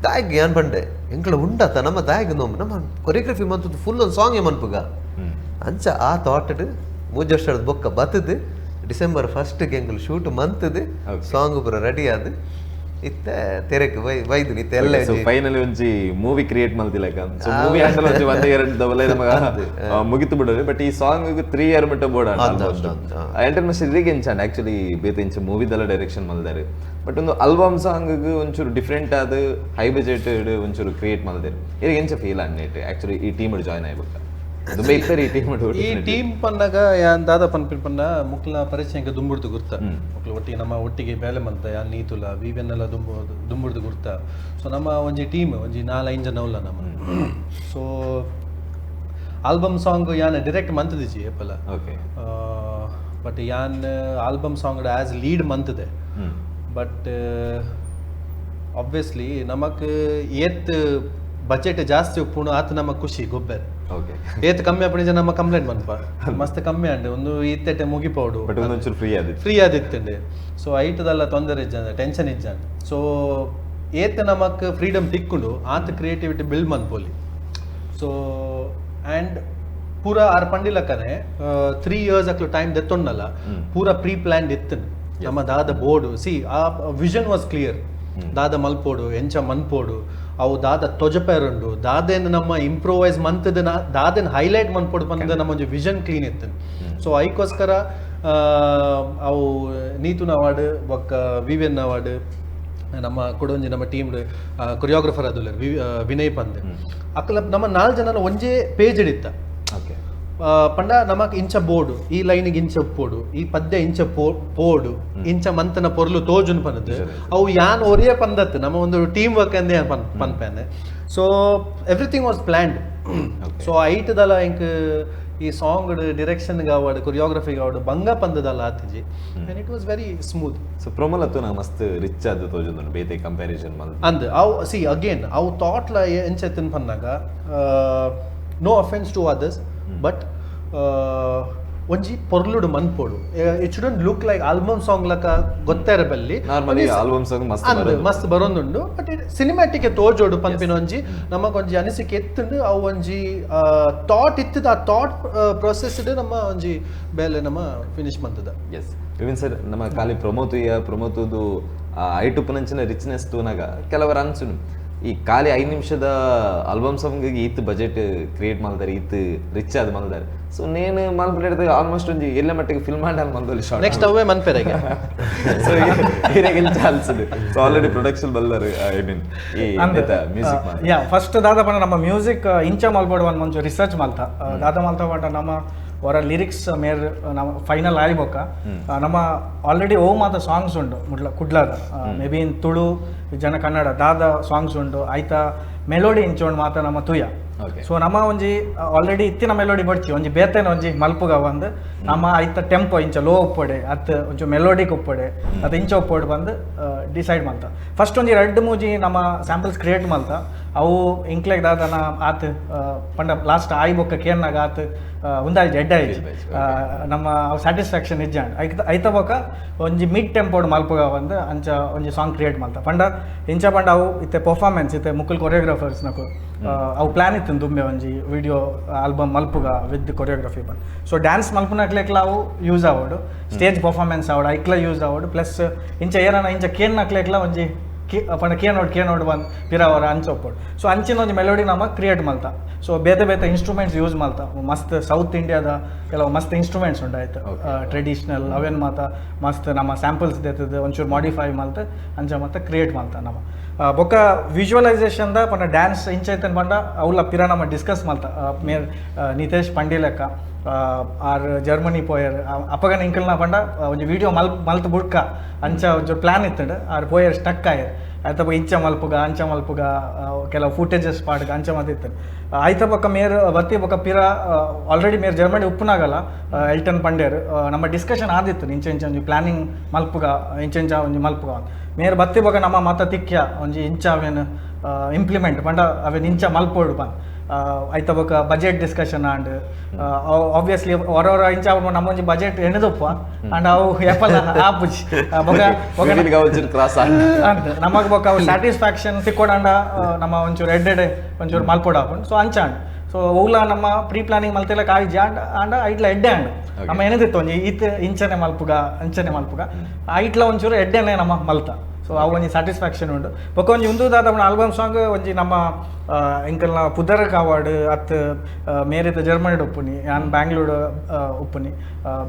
[SPEAKER 2] ದಾಯಗ್ ಏನ್ ಪಂಡೆ ಎಂಕ್ಲ ಉಂಡತ ನಮ್ಮ ದಾಯಗ್ ನೋಂಬು ನಮ್ಮ ಕೊರಿಯೋಗ್ರಫಿ ಮಂತದ್ದು ಫುಲ್ ಒಂದು ಸಾಂಗ್ ಮನ್ಪುಗ ಅಂಚ ಆ ಥಾಟಡ್ 3 ವರ್ಷದ ಬೊಕ್ಕ ಬತ್ತದು ಡಿಸೆಂಬರ್ 1 ಎಂಕುಲು ಶೂಟ್ ಮಂತದು ಸಾಂಗ್ ಪೂರ ರೆಡಿ ಆದ್ ಇತ್ತ ತೆರೆಕ್ ವೈದು ಇತ್ತ ಎಲ್ಲ
[SPEAKER 1] ಫೈನಲಿ ಒಂಜಿ ಮೂವಿ ಕ್ರಿಯೇಟ್ ಮಲ್ತಿಲಕ. ಸೊ ಮೂವಿ ಆಂಡಲ ಒಂಜಿ 1 2 ದವಲೆ ನಮಗ ಮುಗಿತು ಬಿಡೋದು. ಬಟ್ ಈ ಸಾಂಗ್ 3 ಇಯರ್ ಮಟ್ಟ ಬೋರ್ಡ್ ಎಲ್ಟನ್ ಮಾಸ್ಟರ್ ಇರಿಗೆ ಎಂಚಾಂಡ್ ಆಕ್ಚುಲಿ ಬೇತೆ ಇಂಚ ಮೂವಿದೆಲ್ಲ ಡೈರೆಕ್ಷನ್ ಮಲ್ದಾರೆ. ಬಟ್ ಒಂದು ಆಲ್ಬಮ್ ಸಾಂಗ್ ಒಂಚೂರು ಡಿಫ್ರೆಂಟ್ ಆದ ಹೈ ಬಜೆಟ್ ಒಂಚೂರು ಕ್ರಿಯೇಟ್ ಮಲ್ದಾರೆ. ಇರಿಗೆ ಎಂಚ ಫೀಲ್ ಅನ್ನೇಟ್ ಆಕ್ಚುಲಿ ಈ ಟೀಮ್ ಜಾಯ್ನ್ ಆಗ್ಬೇಕು ದುಂಬೆ ಇತ್ತರಿ ಈ ಟೀಮ್
[SPEAKER 3] ಈ ಟೀಮ್ ಪನ್ನಾಗ ಯಾನ್ ದಾದ ಪನ್ಪಿನ ಪನ್ನ ಮುಕ್ಲ ಪರಿಚಯ ದುಂಬುಡ್ದು ಗುರ್ತ ಮುಕ್ಲ ಒಟ್ಟಿಗೆ ನಮ್ಮ ಒಟ್ಟಿಗೆ ಬೇಲೆ ಮಂತ ಯಾನ್ ನೀತುಲ ವಿವೆನ್ನೆಲ್ಲ ದುಂಬುಡ್ದು ಗುರ್ತ. ಸೊ ನಮ್ಮ ಒಂಜಿ ಟೀಮ್ ಒಂಜಿ 4-5 ಜನ ಉಲ್ಲ ನಮ್ಮ. So album song ಯಾನ್ ಡೈರೆಕ್ಟ್ ಮಂತದಿಜಿ ಏಪಲ ಬಟ್ ಯಾನ್ album song as lead ಮಂತದೆ. But obviously ನಮಕ್ ಏತ್ ಬಜೆಟ್ ಜಾಸ್ತಿ ಉಪ್ಪುಂಡು ಆತ ನಮ್ಮ ಖುಷಿ ಗೊಬ್ಬರ ಏತ್ ಕಮ್ಮಿ ಆಪುಂಡು ನಮ್ಮ ಕಂಪ್ಲೇಂಟ್ ಬಂದಪ ಮಸ್ತ್ ಕಮ್ಮಿ ಅಂಡ್ ಒಂದು ಇತ್ತೆಟ್ಟೆ ಮುಗಿಪೋಡು ಫ್ರೀ ಆದಿತ್ತಂಡೆ. ಸೊ ಐಟದೆಲ್ಲ ತೊಂದರೆ ಇಜ್ಜಂದೆ ಟೆನ್ಷನ್ ಇಜ್ಜಂಡೆ. ಸೊ ಏತ್ ನಮಕ್ ಫ್ರೀಡಮ್ ತಿಕ್ಕೊಂಡು ಆತ ಕ್ರಿಯೇಟಿವಿಟಿ ಬಿಲ್ಡ್ ಮನ್ಪೋಲಿ. ಸೊ ಆ್ಯಂಡ್ ಪೂರ ಆರ್ ಪಂಡಿಲಕ್ಕನೆ 3 ಇಯರ್ಸ್ ಅಕ್ಲು ಟೈಮ್ ದೆತ್ತೊಂಡಲ್ಲ ಪೂರ ಪ್ರೀ ಪ್ಲ್ಯಾನ್ಡ್ ಇತ್ತಂಡು ನಮ್ಮ ದಾದ ಬೋರ್ಡು ಸಿ ಆ vision was clear. ದಾದ ಮಲ್ಪೋಡು ಎಂಚ ಮನ್ಪೋಡು ಅವು ದಾದ ತೊಜಪೇರುಂಡು ದಾದೇನು ನಮ್ಮ ಇಂಪ್ರೂವೈಸ್ ಮಂತದ ದಾದೇನು ಹೈಲೈಟ್ ಮನ್ಪೋಡು ಬಂದ ನಮ್ಮ ಒಂಜಿ ವಿಷನ್ ಕ್ಲೀನ್ ಇತ್ತು. ಸೊ ಐಕೋಸ್ಕರ ಅವು ನೀತುನ ಅವಾರ್ಡ್ ಬೊಕ್ಕ ವಿವಿಯನ್ ಅವಾರ್ಡ್ ನಮ್ಮ ಕೊಡೊಂಜಿ ನಮ್ಮ ಟೀಮ್ ಕೊರಿಯೋಗ್ರಫರ್ ಅದುಲ್ಲ ವಿನಯ್ ಪಂದ್ ಅಕ್ಕಲ ನಮ್ಮ 4 ಜನ ಒಂಜೇ ಪೇಜ್ ಇತ್ತ. ಪಂಡ ನಮಕ್ ಇಂಚ ಬೋರ್ಡು ಈ ಲೈನ್ಗೆ ಇಂಚ ಪೋಡು ಈ ಪದ್ಯ ಇಂಚ ಪೋಡು ಇಂಚ ಮಂತನ ಪೊರ್ಲು ತೋಜುನ್ ಪನದು ಅವು ಯಾನ್ ಒರಿಯೇ ಪಂದತ್ತು ನಮ್ಮ ಒಂದು ಟೀಮ್ ವರ್ಕ್ ಅಂದೇ ಪನ್ಪೇನೆ. So everything was planned. So ಐಟದಲ್ಲ ಇಂಕ್ ಈ ಸಾಂಗ್ ಡಿರೆಕ್ಷನ್ ಗಾವಡ್ ಕೊರಿಯೋಗ್ರಫಿ ಗಾವಡ್ ಬಂಗ ಪಂದದಲ್ಲ ಆತಿಜಿ and it was very smooth.
[SPEAKER 1] So ಪ್ರೊಮಲತ್ತು ನಾ ಮಸ್ತ್ ರಿಚ್ ಆದ ತೋಜೊಂದುಂಡು ಬೇತೆ ಕಂಪ್ಯಾರಿಸನ್ ಮಲ್ತ್
[SPEAKER 3] ಅಂದ್ ಅವು ಸಿ ಅಗೇನ್ ಅವು ಥಾಟ್ಲ ಎಂಚೆತ್ತನ್ ಪನ್ನಾಗ no offence to others but ಒಂಜಿ ಪೊರ್ಲುಡು ಮನ್ಪೋಡು it shouldn't look like album song ಲಕ ಗೊತ್ತಾರ ಬಲ್ಲಿ
[SPEAKER 1] normally album song ಮಸ್ತ್
[SPEAKER 3] ಅಂದ್ ಮಸ್ತ್ ಬರೋದುಂಡು ಬಟ್ it ಸಿನಿಮ್ಯಾಟಿಕ್ ತೋಜೋಡು ಪನ್ಪಿನ ಒಂಜಿ ನಮಗೊಂಜಿ ಅನಿಸಿಕೆ ಎತ್ತುಂಡು ಅವು ಒಂಜಿ ಥಾಟ್ ಇತ್ತದ ಆ ಥಾಟ್ ಪ್ರೊಸೆಸ್ ನಮ್ಮ ಒಂಜಿ ಬೇಲೆ ನಮ್ಮ ಫಿನಿಶ್ ಮಂತದ.
[SPEAKER 1] ಎಸ್ ವಿವಿನ್ ಸರ್, ನಮ್ಮ ಖಾಲಿ ಪ್ರಮೋತುಯ ಪ್ರಮೋತುದು ಐಟುಪನಂಚಿನ ರಿಚ್ನೆಸ್ ತೂನಾಗ ಕೆಲವರು ಅನ್ಸುನು ಈ ಖಾಲಿ 5 ನಿಮಿಷದ ಆಲ್ಬಮ್ ಸಾಂಗ್ ಈತ್ ಬಜೆಟ್ ಕ್ರಿಯೇಟ್ ಮಾಡ್ತಾರೆ ಈತ್ ರಿಚ್ ಆದ ಮಲ್ದಾರೆ. ಸೊ ನೇನು ಮಲ್ಪುಲೆಡ್ದು ಆಲ್ಮೋಸ್ಟ್ ಒಂಜಿ ಎಲ್ಲ ಮಟ್ಟಿಗೆ ಫಿಲ್ಮ್ ಆಂಡ ಮಲ್ದೊಲಿ ಶಾರ್ಟ್
[SPEAKER 3] ನೆಕ್ಸ್ಟ್ ಅವೇ ಮನ್ಪೆರೆಗೆ.
[SPEAKER 1] ಸೊ ಹಿರೇಗೆಲ್ ಚಾಲ್ಸದು. So already production ಬಲ್ದಾರೆ I mean ಈ ಮ್ಯೂಸಿಕ್
[SPEAKER 4] ಯಾ ಫಸ್ಟ್ ದಾದ ಪಂಡ ನಮ್ಮ ಮ್ಯೂಸಿಕ್ ಇಂಚ ಮಲ್ಬೋಡು ಒಂದು ಮುಂಚೆ ರಿಸರ್ಚ್ ಮಲ್ತ ದಾದ ಮಲ್ತ ಪಂಡ ನಮ್ಮ ಹೊರ ಲಿರಿಕ್ಸ್ ಮೇರ್ ನಮ್ಮ ಫೈನಲ್ ಆಯ್ಬೊಕ್ಕ ನಮ್ಮ ಆಲ್ರೆಡಿ ಓ ಮಾತ ಸಾಂಗ್ಸ್ ಉಂಡು ಮುಡ್ಲ ಕುಡ್ಲಾದ may be in Tulu ಜನ ಕನ್ನಡ ದಾದ ಸಾಂಗ್ಸ್ ಉಂಡು ಆಯ್ತಾ ಮೆಲೋಡಿ ಇಂಚೋಂಡು ಮಾತ ನಮ್ಮ ತುಯ. ಸೊ ನಮ್ಮ ಒಂಜಿ ಆಲ್ರೆಡಿ ಇತ್ತಿನ ಮೆಲೋಡಿ ಬಡ್ಚಿ ಒಂಜಿ ಬೇತೇನ ಒಂಜಿ ಮಲ್ಪುಗ ಬಂದು ನಮ್ಮ ಐತ ಟೆಂಪೋ ಇಂಚ ಲೋ ಉಪ್ಪಡೆ ಅತ್ ಒಂಚು ಮೆಲೋಡಿಕ್ ಉಪ್ಪಡೆ ಅದು ಇಂಚ ಉಪ್ಪಡೆ ಬಂದು ಡಿಸೈಡ್ ಮಲ್ತ ಫಸ್ಟ್ ಒಂಜಿ 2 3 ನಮ್ಮ ಸ್ಯಾಂಪಲ್ಸ್ ಕ್ರಿಯೇಟ್ ಮಲ್ತ ಅವು ಇಂಕ್ಲೆಗ್ ದಾದನ ಆತ್ ಪಂಡ ಲಾಸ್ಟ್ ಆಯಿ ಬೊಕ್ಕ ಕೇನ್ನಾಗ ಆತ್ ಉಂದಾಯ್ಜಿ ಎಡ್ಡ ಆಯ್ಜಿ ನಮ್ಮ ಸ್ಯಾಟಿಸ್ಫ್ಯಾಕ್ಷನ್ ಇಜ್ಜ ಐತ ಬೊಕ್ಕ ಒಂಜಿ ಮಿಡ್ ಟೆಂಪೋಡ್ ಮಲ್ಪುಗ ಬಂದು ಅಂಚ ಒಂಜಿ ಸಾಂಗ್ ಕ್ರಿಯೇಟ್ ಮಲ್ತ ಪಂಡ ಇಂಚ ಪಂಡ ಅವು ಇತ್ತೆ ಪರ್ಫಾರ್ಮೆನ್ಸ್ ಇತ್ತೆ ಮುಕುಲ್ ಕೊರಿಯೋಗ್ರಾಫರ್ಸ್ ನಕು ಅವು ಪ್ಲಾನ್ ಇತ್ತು ದುಂಬೆ ಒಂಜಿ ವಿಡಿಯೋ ಆಲ್ಬಮ್ ಮಲ್ಪುಗ ವಿತ್ ಕೊರಿಯೋಗ್ರಫಿ ಬಂದು. ಸೊ ಡ್ಯಾನ್ಸ್ ಮಲ್ಪುನಕ್ಲೆಕ್ಲ ಅವು ಯೂಸ್ ಆವಡು ಸ್ಟೇಜ್ ಪರ್ಫಾರ್ಮೆನ್ಸ್ ಆವಡು ಐಕ್ಲ ಯೂಸ್ ಆವಡು ಪ್ಲಸ್ ಇಂಚ ಏರನ ಇಂಚ ಕೇನ್ನಕ್ಲೆಕ್ಲ ಒಂಜಿ ಪಂಡ ಕೇನೋಡ್ ಬಂದು ಪಿರಾವರ ಅಂಚ ಒಪ್ಪೋಡು. ಸೊ ಅಂಚಿನ ಒಂಜಿ ಮೆಲೋಡಿ ನಮ್ಮ ಕ್ರಿಯೇಟ್ ಮಲ್ತ. ಸೊ ಬೇತೆ ಬೇತೆ ಇನ್ಸ್ಟ್ರೂಮೆಂಟ್ಸ್ ಯೂಸ್ ಮಲ್ತ ಮಸ್ತ್ ಸೌತ್ ಇಂಡಿಯಾದ ಕೆಲವು ಮಸ್ತ್ ಇನ್ಸ್ಟ್ರೂಮೆಂಟ್ಸ್ ಉಂಡಾಯ್ತು ಟ್ರೆಡಿಷ್ನಲ್ ಅವೇನು ಮಾತ ಮಸ್ತ್ ನಮ್ಮ ಸ್ಯಾಂಪಲ್ಸ್ ದೇತದ ಒಂಚೂರು ಮಾಡಿಫೈ ಮಲ್ತ ಅಂಚ ಮತ್ತೆ ಕ್ರಿಯೇಟ್ ಮಲ್ತ ನಮ್ಮ ಬೊಕ್ಕ ವಿಜುವಲೈಸೇಷನ್ದ ಪಂಡ ಡ್ಯಾನ್ಸ್ ಇಂಚೈತನ್ ಪಂಡ ಅವಲ ಪಿರ ನಮ್ಮ ಡಿಸ್ಕಸ್ ಮಲ್ತ ಮೇರ್ ನಿತೇಶ್ ಪಂಡಿಲೆಕ್ಕ ಆರ್ ಜರ್ಮನಿ ಪೋಯರ್ ಅಪ್ಪಗನ ಇಂಕಲ್ನ ಪಂಡ ಒಂಜಿ ವಿಡಿಯೋ ಮಲ್ತ್ ಬುಡ್ಕ ಅಂಚ ಒಂಚೂರು ಪ್ಲಾನ್ ಇತ್ತಂಡು ಆರ್ ಪೋಯರ್ ಸ್ಟಕ್ ಆಯರ್ ಆಯ್ತ ಇಂಚ ಮಲ್ಪುಗ ಅಂಚ ಮಲ್ಪುಗ ಕೆಲವು ಫುಟೇಜಸ್ ಪಾಡ್ಗ ಅಂಚ ಮಲ್ತ ಇತ್ತು ಆಯ್ತ ಬೊಕ್ಕ ಮೇರ್ ಬತ್ತಿ ಬೊಕ್ಕ ಪಿರ ಆಲ್ರೆಡಿ ಮೇರ್ ಜರ್ಮನಿ ಉಪ್ಪುನಾಗಲ್ಲ ಎಲ್ಟನ್ ಪಂಡೇರ್ ನಮ್ಮ ಡಿಸ್ಕಷನ್ ಆದಿತ್ತು ಇಂಚ ಇಂಚ ಒಂಜಿ ಪ್ಲಾನಿಂಗ್ ಮಲ್ಪುಗ ಇಂಚ ಇಂಚ ಒಂಜಿ ಮಲ್ಪುಗ ಮೇರ್ ಬತ್ತಿ ಬೊಕ್ಕ ನಮ್ಮ ಮತ ತಿಕ್ಯ ಒಂಜಿ ಇಂಚ ಅವೇನು ಇಂಪ್ಲಿಮೆಂಟ್ ಪಂಡ ಅವೇನು ಇಂಚ ಮಲ್ಪೋಡು ಪಂದ್ ಆಯ್ತ ಬೊಕ್ಕ budget discussion and obviously ಹೊರವರ ಇಂಚ ನಮ್ಮೊಂಜಿ ಬಜೆಟ್ ಎಣೆದಪ್ಪ ಅಂಡ್ ಅವು ಏಪಲ್ ಆಪುಜಿ ಬೊಕ್ಕ
[SPEAKER 1] ಕ್ರಾಸ್
[SPEAKER 4] ಅಂತ ನಮಗೆ ಬೊಕ್ಕ ಅವು ಸ್ಯಾಟಿಸ್ಫ್ಯಾಕ್ಷನ್ ತಿಕ್ಕೊಡಂಡ ನಮ್ಮ ಒಂಚೂರು ಎಡ್ಡೆಡೆ ಒಂಚೂರು ಮಲ್ಪೋಡು ಆಪುಂಡು. ಸೊ ಅಂಚ ಅಂಡ್ ಸೊ ಓಲ ನಮ್ಮ ಪ್ರೀ ಪ್ಲಾನಿಂಗ್ ಮಲ್ತೆಲ್ಲ ಕಾಯಿಜಿ ಅಂಡ್ ಅಂಡ್ ಐಟ್ಲ ಎಡ್ಡೆ ಅಂಡ್ ನಮ್ಮ ಏನಿದಿತ್ತು ಒಂಜಿ ಈತ ಇಂಚನೆ ಮಲ್ಪುಗ ಅಂಚನೆ ಮಲ್ಪುಗ ಐಟ್ಲ ಒಂಚೂರು ಎಡ್ಡೆನೆ ನಮ್ಮ ಮಲ್ತ. ಸೊ ಅವು ಒಂಜಿ ಸ್ಯಾಟಿಸ್ಫ್ಯಾಕ್ಷನ್ ಉಂಡು ಬೊಕ್ಕ ಒಂಜಿ ಉಂದು ದಾದ ಆಲ್ಬಮ್ ಸಾಂಗ್ ಒಂಜಿ ನಮ್ಮ ಎಂಕಲ್ನ ಪುದರ್ ಅವಾರ್ಡ್ ಅತ್ ಮೇರಿತ ಜರ್ಮನಿಡ್ ಉಪ್ಪುನಿ ಯಾನ್ ಬ್ಯಾಂಗ್ಳೂರು ಉಪ್ಪುನಿ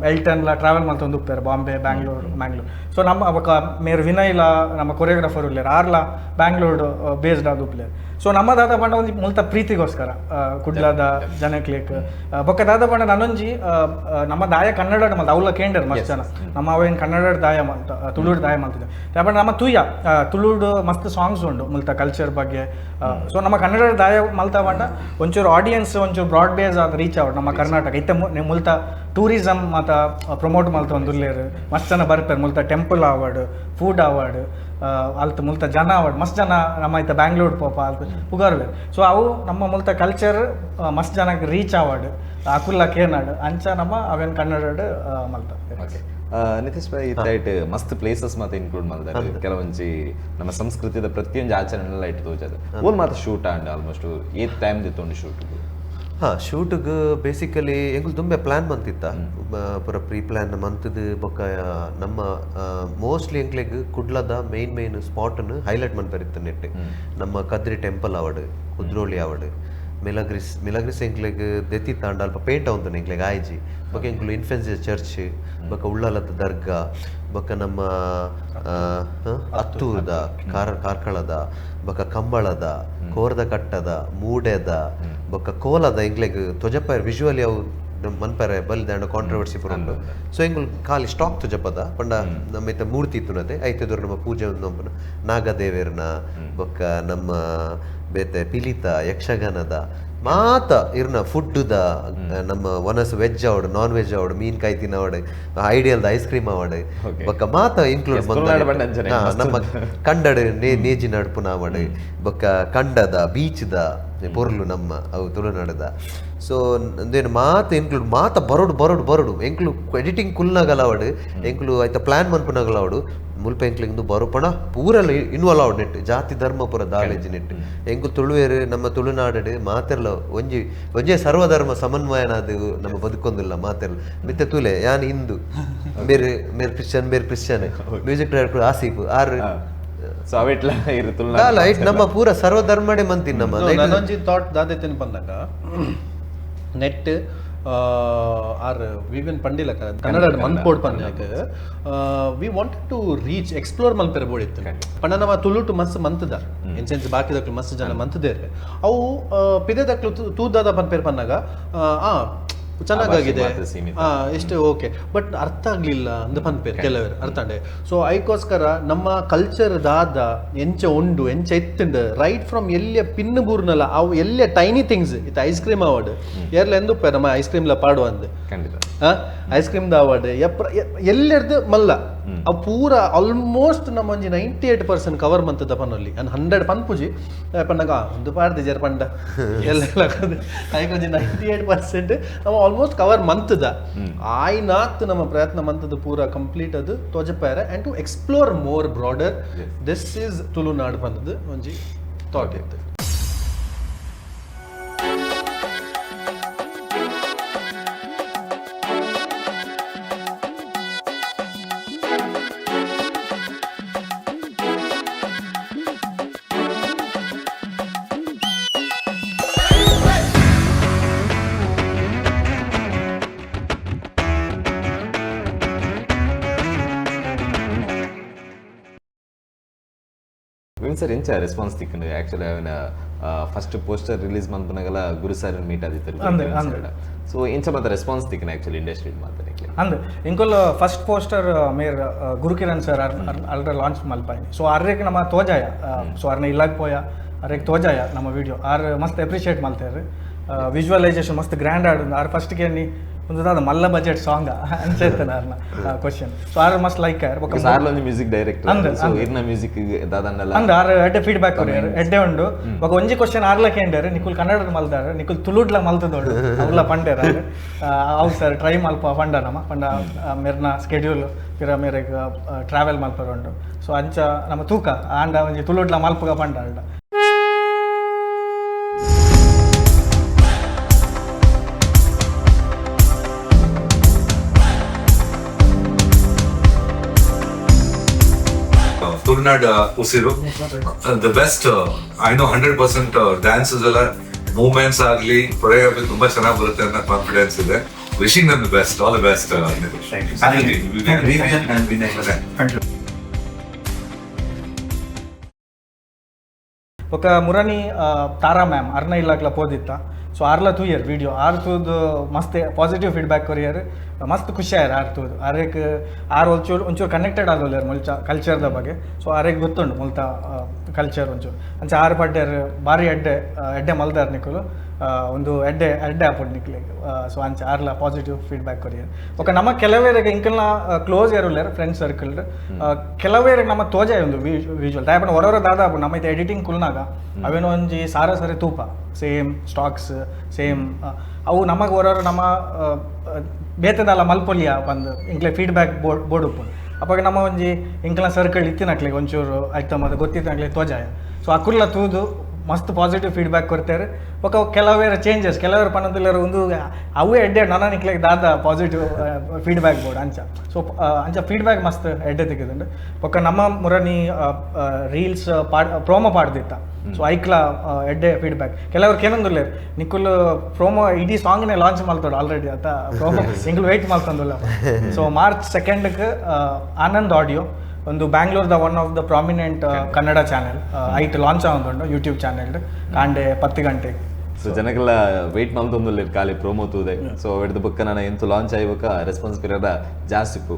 [SPEAKER 4] ಎಲ್ಟನ್ಲ ಟ್ರಾವೆಲ್ ಮಲ್ತೊಂದು ಉಪ್ಪೇರು ಬಾಂಬೆ ಬ್ಯಾಂಗ್ಳೂರು ಮ್ಯಾಂಗ್ಳೂರ್. ಸೊ ನಮ್ಮ ಬೊಕ್ಕ ಮೇರ್ ವಿನಯ್ಲ ನಮ್ಮ ಕೊರಿಯೋಗ್ರಾಫರ್ ಉಲ್ಲೇರು ಆರ್ಲ ಬ್ಯಾಂಗ್ಳೂರು ಬೇಸ್ಡ್ ಆದ ಉಪ್ಪುಲೇರು. ಸೊ ನಮ್ಮ ದಾದ ಪಂಡ ಒಂಜಿ ಮುಲ್ತ ಪ್ರೀತಿಗೋಸ್ಕರ ಕುಡ್ಲದ ಜನಕ್ಲೇಕ್ ಬೊಕ್ಕ ದಾದ ಪಂಡ ನಾನೊಂಜಿ ನಮ್ಮ ದಾಯ ಕನ್ನಡ ಮಲ್ತ ಅವಲ ಕೇಂಡರ್ ಮಸ್ತ್ ಜನ ನಮ್ಮ ಅವೇನು ಕನ್ನಡ ದಾಯ ಮಲ್ತ ತುಳುಡು ದಾಯ ಮಲ್ತಿದ್ದೆ ಪಂಡ ನಮ್ಮ ತುಯ್ಯ ತುಳುಡು ಮಸ್ತ್ ಸಾಂಗ್ಸ್ ಉಂಡು ಮುಲ್ತ ಕಲ್ಚರ್ ಬಗ್ಗೆ. ಸೊ ನಮ್ಮ ಕನ್ನಡ ದಾಯ ಮಲ್ತ ಪಂಡ ಒಂಚೂರು ಆಡಿಯನ್ಸ್ ಒಂಚೂರು ಬ್ರಾಡ್ ಬೇಸ್ ಆದ ರೀಚ್ ಆವಡ್ ನಮ್ಮ ಕರ್ನಾಟಕ ಇತ್ತೆ ಮುಲ್ತ ಟೂರಿಸಮ್ ಮಾತ ಪ್ರಮೋಟ್ ಮಲ್ತ ಒಂದು ಉಲ್ಲೇರು ಮಸ್ತ್ ಜನ ಬರ್ಪೇರು ಮುಲ್ತ temple award food award ಅಲ್ತ ಮುಲ್ತ ಜನ ಅವಾರ್ಡ್ ಮಸ್ತ್ ಜನ ನಮ್ಮ ಐತ ಬ್ಯಾಂಗ್ಳೂರ್ ಪೋಪ ಅಲ್ತ ಪುಗಾರ್ಬೇರು. ಸೊ ಅವು ನಮ್ಮ ಮುಲ್ತ ಕಲ್ಚರ್ ಮಸ್ತ್ ಜನಕ್ಕೆ ರೀಚ್ ಆವಡ್ ಅಕುಲ್ಲ ಕೇನಾಡು ಅಂಚ ನಮ್ಮ ಅವೇನು ಕನ್ನಡ ಮಲ್ತ.
[SPEAKER 1] ನಿತೀಶ್ ಭಾಯ್ ಇತ್ತಾಯ್ಟ್ ಮಸ್ತ್ ಪ್ಲೇಸಸ್ ಮಾತ ಇನ್ಕ್ಲೂಡ್ ಮಲ್ದಾರೆ ಕೆಲವೊಂಜಿ ನಮ್ಮ ಸಂಸ್ಕೃತಿದ ಪ್ರತಿಯೊಂಜಿ ಆಚರಣೆ ಇಟ್ಟು ತೋಜದು ಓಲ್ ಮಾತ shoot and almost ಏತ್ ಟೈಮ್ ದಿತ್ತೊಂಡು ಶೂಟ್?
[SPEAKER 2] ಹಾಂ ಶೂಟ್ಗೆ ಬೇಸಿಕಲಿ ಎಂಕುಲು ತುಂಬೆ ಪ್ಲ್ಯಾನ್ ಮಂತಿತ್ತ ಪೂರ ಪ್ರೀ ಪ್ಲ್ಯಾನ್ ಮಂತದ್ದು ಬೊಕ್ಕ ನಮ್ಮ ಮೋಸ್ಟ್ಲಿ ಎಂಕ್ಲೆಗ್ ಕುಡ್ಲದ ಮೇನ್ ಮೇನ್ ಸ್ಪಾಟನ್ನು ಹೈಲೈಟ್ ಮನ್ಪೆರಿತ್ತು ನೆಟ್ ನಮ್ಮ ಕದ್ರಿ ಟೆಂಪಲ್ ಆವಡ್ ಕುದ್ರೋಳಿ ಆವಡ್ ಮಿಲಗ್ರಿಸ್ ಮಿಲಗ್ರಿಸ್ ಎಂಕ್ಲೆಗ್ ದೆತ್ತಿ ತಾಂಡ ಅಲ್ಪ ಪೇಂಟ್ ಅವಂತನ ಎಂಕ್ಲೆಗ್ ಆಯ್ಜಿ ಬೊಕ್ಕ ಎಂಕುಲು ಇನ್ಫೆನ್ಸಿ ಚರ್ಚ್ ಬೊಕ್ಕ ಉಳ್ಳಾಲದ ದರ್ಗಾ ಬೊಕ್ಕ ನಮ್ಮ ಅತ್ತೂರ್ದ ಕಾರ್ಕಳದ ಬೊಕ್ಕ ಕಂಬಳದ ಕೋರದ ಕಟ್ಟದ ಮೂಡೆದ ಬೊಕ್ಕ ಕೋಲದ ಎಂಕ್ಲೆಗ್ ತೊಜಪ್ಪ ವಿಜುವಲಿ ಅವು ಮನ್ಪರೆ ಬಲ್ದಾಂಡ ಕಾಂಟ್ರವರ್ಸಿ ಪೂರ ಉಂಡು. ಸೊ ಎಂಕುಲು ಖಾಲಿ ಸ್ಟಾಕ್ ತುಜಪದ ಪಂಡ ನಮ್ಮ ಇತ್ತ ಮೂರ್ತಿ ಇತ್ತುನತೆ ಐತೆದೊರು ನಮ್ಮ ಪೂಜೆ ಒಂದು ನಾಗದೇವೆರ್ನ ಬೊಕ್ಕ ನಮ್ಮ ಬೇತೆ ಪಿಲಿತ ಯಕ್ಷಗಾನದ ಮಾತ ಇರ್ನ ಫುಡ್ದ ನಮ್ಮ ಒನಸ್ ವೆಜ್ ಅವಡು ನಾನ್ ವೆಜ್ ಅವಡು ಮೀನ್ಕಾಯಿ ತಿನ್ನವಡು ಐಡಿಯಲ್ದ ಐಸ್ ಕ್ರೀಮ್ ಅವಡು ಬೊಕ್ಕ ಮಾತ ಇನ್ಕ್ಲೂಡ್ ನಮ್ಮ ಕಂಡಡು ನೇಜಿ ನಡ್ಪುನ ಅವಡು ಬೊಕ್ಕ ಕಂಡದ ಬೀಚ್ದ ಪೊರ್ಲು ನಮ್ಮ ಅವು ತುಳುನಾಡದ. ಸೊ ಅಂದೇನು ಮಾತ ಇನ್ಕ್ಲೂಡ್ ಮಾತ ಬರೋಡು ಬರೋಡು ಬರೋಡು ಎಂಕ್ಲು ಎಡಿಟಿಂಗ್ ಕುಲ್ನಾಗಲ ಅವಡು ಎಂಕ್ಲು ಆಯ್ತ ಪ್ಲಾನ್ ಮನ್ಪುನಾಗಲ ಅವಡು ಮುಲ್ಪ ಎಂಕ್ಲು ಬರೋಪಣ ಪೂರಲ್ಲ ಇನ್ವಾಲ್ವ್ ಆವಡ್ ನೆಟ್ ಜಾತಿ ಧರ್ಮ ಪೂರ ದಾಲೇಜ್ ನೆಟ್ ಎಂಕು ತುಳುವೇರು ನಮ್ಮ ತುಳುನಾಡು ಮಾತೆರ್ಲ ಒಂಜಿ ಒಂಜೇ ಸರ್ವಧರ್ಮ ಸಮನ್ವಯನಾದ ನಮ್ಮ ಬದುಕೊಂದಿಲ್ಲ ಮಾತೆರ್ಲ ಮಿತ್ತೆ ತೂಲೆ ಯಾನ್ ಹಿಂದೂ ಬೇರೆ ಮೇರ್ ಕ್ರಿಶ್ಚಿಯನ್ ಬೇರೆ ಕ್ರಿಶ್ಚಿಯನ್ ಮ್ಯೂಸಿಕ್ ಡೈರೆಕ್ಟರ್ ಆಸೀಫ್ ಆರ್.
[SPEAKER 1] ಸೊ ಅವೆಟ್ಲ
[SPEAKER 2] ಇರು ನಮ್ಮ ಪೂರ ಸರ್ವಧರ್ಮಡೆ ಮಂತಿ ನಮ್ಮ
[SPEAKER 3] ನನೊಂಜಿ ಥಾಟ್ ದಾದೈತೇನು ಬಂದಾಗ ನೆಟ್ ಆರ್ ವಿವಿಯನ್ ಪಂಡಿಲ ಕನ್ನಡ ಮನ್ಪೋಡ್ ಪಂದ್ಯಾಕ we wanted to reach explore ಮಲ್ಪೆರೆ ಬೋಡಿತ್ತು ಪಂಡ ನಮ್ಮ ತುಳುಟು ಮಸ್ತ್ ಮಂತದ ಇನ್ ಸೆನ್ಸ್ ಬಾಕಿದಕ್ಲು ಮಸ್ತ್ ಜನ ಮಂತದೇರು ಅವು ಪಿದೆದಕ್ಲು ತೂದಾದ ಪನ್ಪೇರು ಪನ್ನಾಗ ಆ ಚೆನ್ನಾಗಾಗಿದೆ ಎಷ್ಟು ಓಕೆ ಬಟ್ ಅರ್ಥ ಆಗಲಿಲ್ಲ ಅಂದ ಪನ್ಪೇರು ಕೆಲವರು ಅರ್ಥಂಡೆ. ಸೊ ಐಕೋಸ್ಕರ ನಮ್ಮ ಕಲ್ಚರ್ ದಾದ ಎಂಚ ಉಂಡು ಎಂಚ ಎತ್ತುಂಡು ರೈಟ್ ಫ್ರಮ್ ಎಲ್ಲಿಯ ಪಿನ್ ಬೂರ್ನಲ್ಲ ಅವು ಎಲ್ಲಿಯ ಟೈನಿ ಥಿಂಗ್ಸ್ ಇತ್ತು ಐಸ್ ಕ್ರೀಮ್ ಅವಾರ್ಡ್ ಏರ್ಲ ಎಂದುಪ್ಪ ನಮ್ಮ ಐಸ್ ಕ್ರೀಮ್ಲ ಪಾಡುವ ಅಂದ್ ಐಸ್ ಕ್ರೀಮ್ the award ಎಲ್ಲೆರ್ದು ಮಲ್ಲ ಅವು ಪೂರ ಆಲ್ಮೋಸ್ಟ್ ನಮ್ಮ ಒಂಜಿ 98% ಕವರ್ ಮಂತದ ಪನ್ನಲ್ಲಿ ಅನ್ 100 ಪನ್ಪುಜಿ ಪನ್ನಗ ಒಂದು ಪಾಡ್ದೆ ಜರ್ ಪಂಡ ಎಲ್ಲ ಐಕೊಂಜಿ 98% ನಮ್ಮ ಆಲ್ಮೋಸ್ಟ್ ಕವರ್ ಮಂತದ ಆಯ್ನಾತ್ ನಮ್ಮ ಪ್ರಯತ್ನ ಮಂತದ ಪೂರ ಕಂಪ್ಲೀಟ್ ಅದು ತೋಜಪಾರ and to explore more broader this is Tulunadu ಬಂದದ್ದು ಒಂಜಿ ಥಾಟ್ ಇತ್ತು.
[SPEAKER 1] ಸರ್ ಎಂಚ ರೆಸ್ಪಾನ್ಸ್ ತಿಕ್ಕಂಡು ಆ್ಯಕ್ಚುಲಿ ಅವನ ಫಸ್ಟ್ ಪೋಸ್ಟರ್ ರಿಲೀಸ್ ಮನ್ಪುನಗಲ ಗುರು ಸರ್ ಮೀಟ್ ಆದಿತ್ತರು. ಸೊ ಎಂಚ ಮಾತ ರೆಸ್ಪಾನ್ಸ್ ತಿಕ್ಕನ ಆ್ಯಕ್ಚುಲಿ ಇಂಡಸ್ಟ್ರಿ ಮಾತಾಡಕ್ಕೆ
[SPEAKER 4] ಅಂದ್ ಇಂಕೊಲ್ ಫಸ್ಟ್ ಪೋಸ್ಟರ್ ಮೇರ್ ಗುರುಕಿರಣ್ ಸರ್ ಅಲ್ರ ಲಾಂಚ್ ಮಲ್ಪಾಯಿ. ಸೊ ಅರ್ರೇಕ್ ನಮ್ಮ ತೋಜಾಯ ಸೊ ಅರ್ನ ಇಲ್ಲಾಗ ಪೋಯ ಅರ್ರೇಕ್ ತೋಜಾಯ ನಮ್ಮ ವಿಡಿಯೋ ಆರ್ ಮಸ್ತ್ ಅಪ್ರಿಷಿಯೇಟ್ ಮಲ್ತೇರು ವಿಜುವಲೈಸೇಷನ್ ಮಸ್ತ್ ಗ್ರ್ಯಾಂಡ್ ಆಡು ಆರ್ ಫಸ್ಟ್ಗೆ ನೀ ಒಂದು ದಾದ ಮಲ್ಲ ಬಜೆಟ್ ಸಾಂಗ್ ಅನ್ಸೈತಾನೆ ಅರ್ನ ಕ್ವಶನ್. ಸೊ ಆರ್ ಮಸ್ತ್ ಲೈಕ್ ಆರ್
[SPEAKER 1] ಬೊಕ್ಕ ಸಾರ್ಲ ಒಂಜಿ ಮ್ಯೂಸಿಕ್ ಡೈರೆಕ್ಟರ್ ಸೊ ಇರ್ನ ಮ್ಯೂಸಿಕ್ ದಾದನ್ನಲ
[SPEAKER 4] ಅಂದ್ ಆರ್ ಎಡ್ಡೆ ಫೀಡ್ಬ್ಯಾಕ್ ಕೊರಿಯರ್ ಎಡ್ಡೆ ಉಂಡು ಬೊಕ ಒಂಜಿ ಕ್ವಶನ್ ಆರ್ಲ ಕೇಂಡರ್ ನಿಕುಲ್ ಕನ್ನಡ ಮಲ್ದಾರ ನಿಕುಲ್ ತುಳುಡ್ಲ ಮಲ್ತದೋಡು ಅವ್ಲ ಪಂಡೇರ್ ಅವು ಸರ್ ಟ್ರೈ ಮಲ್ಪ ಪಂಡ ನಮ್ಮ ಪಂಡ ಮೆರ್ನ ಸ್ಕೆಡ್ಯೂಲ್ ಪಿರ ಮೇರೆಗ್ ಟ್ರಾವೆಲ್ ಮಲ್ಪರ ಉಂಡು. ಸೊ ಅಂಚ ನಮ್ಮ ತೂಕ ಆಂಡ ಒಂಜಿ ತುಳುಡ್ಲ ಮಲ್ಪಗ ಪಂಡ ಅಂಡ.
[SPEAKER 5] Tulunad Usiru the best. I know 100% dances ಎಲ್ಲ ಮೂವ್ಮೆಂಟ್ಸ್ ಆಗಲಿ ಕೊರಿಯೋಗ್ರಫಿ ತುಂಬಾ ಚೆನ್ನಾಗಿ ಬರುತ್ತೆ ಅನ್ನೋ ಕಾನ್ಫಿಡೆನ್ಸ್ ಇದೆ. Wishing them the best, all the best.
[SPEAKER 4] ಬೊಕ ಮುರಣಿ ತಾರಾ ಮ್ಯಾಮ್ ಅರ್ನ ಇಲ್ಲಾಗ್ಲ ಪೋದಿತ್ತ. ಸೊ ಆರ್ಲ ತೂಯರ್ ವಿಡಿಯೋ ಆರ್ ತೂದು ಮಸ್ತ್ ಪಾಸಿಟಿವ್ ಫೀಡ್ಬ್ಯಾಕ್ ಕೊರಿಯರ್ ಮಸ್ತ್ ಖುಷಿ ಆಯ್ರು ಆರ್ ತೂದು ಆರೇಕ್ ಆರ್ ಒಂಚೂರು ಒಂಚೂರು ಕನೆಕ್ಟೆಡ್ ಆದೋಲ್ಲೇರ್ ಮುಲ್ಚ ಕಲ್ಚರ್ದ ಬಗ್ಗೆ. ಸೊ ಆರೇಗ್ ಗೊತ್ತುಂಡು ಮುಲ್ತ ಕಲ್ಚರ್ ಒಂಚೂರು ಅಂಚ ಆರು ಪಡ್ಡೇರ್ ಭಾರಿ ಎಡ್ಡೆ ಎಡ್ಡೆ ಮಲ್ದಾರ್ ನಿಕುಲು ಒಂದು ಎಡ್ಡೆ ಎಡ್ಡೆ ಆಪುಂಡು ನಿಕ್ಲೆಗ್. ಸೊ ಅಂಚ ಆರ್ಲ ಪಾಸಿಟಿವ್ ಫೀಡ್ಬ್ಯಾಕ್ ಕೊರಿಯರ್. ಬೊಕ ನಮ್ಮ ಕೆಲವೇರಿಗೆ ಇಂಕಲ್ನ ಕ್ಲೋಸ್ ಏರುಲ್ಲೇರ್ ಫ್ರೆಂಡ್ ಸರ್ಕಲ್ ಕೆಲವೇರಿಗೆ ನಮ್ಮ ತೋಜಾಯ ಒಂದು ವಿಜುವಲ್ ದಾಯಪಂಡ ಹೊರವರ ದಾದ ಆಪುಂಡು ನಮ್ಮ ಇತ್ತೆ ಎಡಿಟಿಂಗ್ ಕುಲ್ನಾಗ ಅವೇನೋ ಒಂಜಿ ಸಾರ ಸರಿ ತೂಪ ಸೇಮ್ ಸ್ಟಾಕ್ಸ್ ಸೇಮ್ ಅವು ನಮಗೆ ಹೊರವರ ನಮ್ಮ ಬೇತೆದಲ್ಲ ಮಲ್ಪೊಲಿಯ ಬಂದು ಇಂಕ್ಲೆ ಫೀಡ್ಬ್ಯಾಕ್ ಬೋರ್ಡ್ ಬೋರ್ಡ್ ಉಪ್ಪುಂಡು. ಅವಾಗ ನಮ್ಮ ಒಂಜಿ ಇಂಕ್ಲ ಸರ್ಕಲ್ ಇತ್ತಿನಕ್ಲೆಗ್ ಒಂಚೂರು ಐತಮ್ ಅದು ಗೊತ್ತಿತ್ತನಕ್ಲೆ ತೋಜಾಯ. ಸೊ ಅಕುಲ್ಲ ತೂದು ಮಸ್ತ್ ಪಾಸಿಟಿವ್ ಫೀಡ್ಬ್ಯಾಕ್ ಕೊಡ್ತಾರೆ. ಬೊಕ ಕೆಲವೇರ ಚೇಂಜಸ್ ಕೆಲವರು ಪನೊಂದುಲ್ಲೆರ್ ಒಂದು ಅವೇ ಎಡ್ಡೆ ನನ ನಿಕ್ಲೆಗ್ ದಾದ positive feedback board ಅಂಚ. ಸೊ ಅಂಚ ಫೀಡ್ಬ್ಯಾಕ್ ಮಸ್ತ್ ಎಡ್ಡೆ ತಿಕ್ಕಿದುಂಡು. ಬೊಕ ನಮ್ಮ ಮುರನಿ ರೀಲ್ಸ್ ಪಾಡ್ ಪ್ರೋಮೋ ಪಾಡ್ದಿತ್ತ. ಸೊ ಐಕ್ಲ ಎಡ್ಡೆ ಫೀಡ್ಬ್ಯಾಕ್ ಕೆಲವರು ಕೇನೊಂದುಲ್ಲೆರ್ ನಿಕುಲ್ ಪ್ರೋಮೋ ಇಡೀ ಸಾಂಗ್ನೇ ಲಾಂಚ್ ಮಲ್ತೋಡು ಆಲ್ರೆಡಿ ಅತ್ತ ಪ್ರೋಮೋ ಸಿಂಗಲ್ ವೆಯ್ಟ್ ಮಲ್ತೊಂದುಲ್ಲ. ಸೊ ಮಾರ್ಚ್ 2 ಆನಂದ್ ಆಡಿಯೋ ಒಂದು ಬ್ಯಾಂಗ್ಳೂರ್ದ one of the prominent Kannada channel ಐಟ್ ಲಾಂಚ್ ಆವೊಂದುಂಡು ಯೂಟ್ಯೂಬ್ ಚಾನೆಲ್ ಕಾಂಡೆ 10 ಗಂಟೆಗೆ.
[SPEAKER 1] ಸೊ ಜನಕ್ಕೆಲ್ಲ ವೆಯ್ಟ್ ಮಲ್ತೊಂದುಲ್ಲೆರ್ ಖಾಲಿ ಪ್ರೋಮೋ ತೂದೆ. ಸೊ ಎಡ್ದು ಬೊಕ್ಕ ನಾನು ಎಂತು ಲಾಂಚ್ ಆಯ್ಬೊಕ್ಕ ರೆಸ್ಪಾನ್ಸ್ ಪಿರಿಯಡ್ ಜಾಸ್ತಿ ಇಪ್ಪು.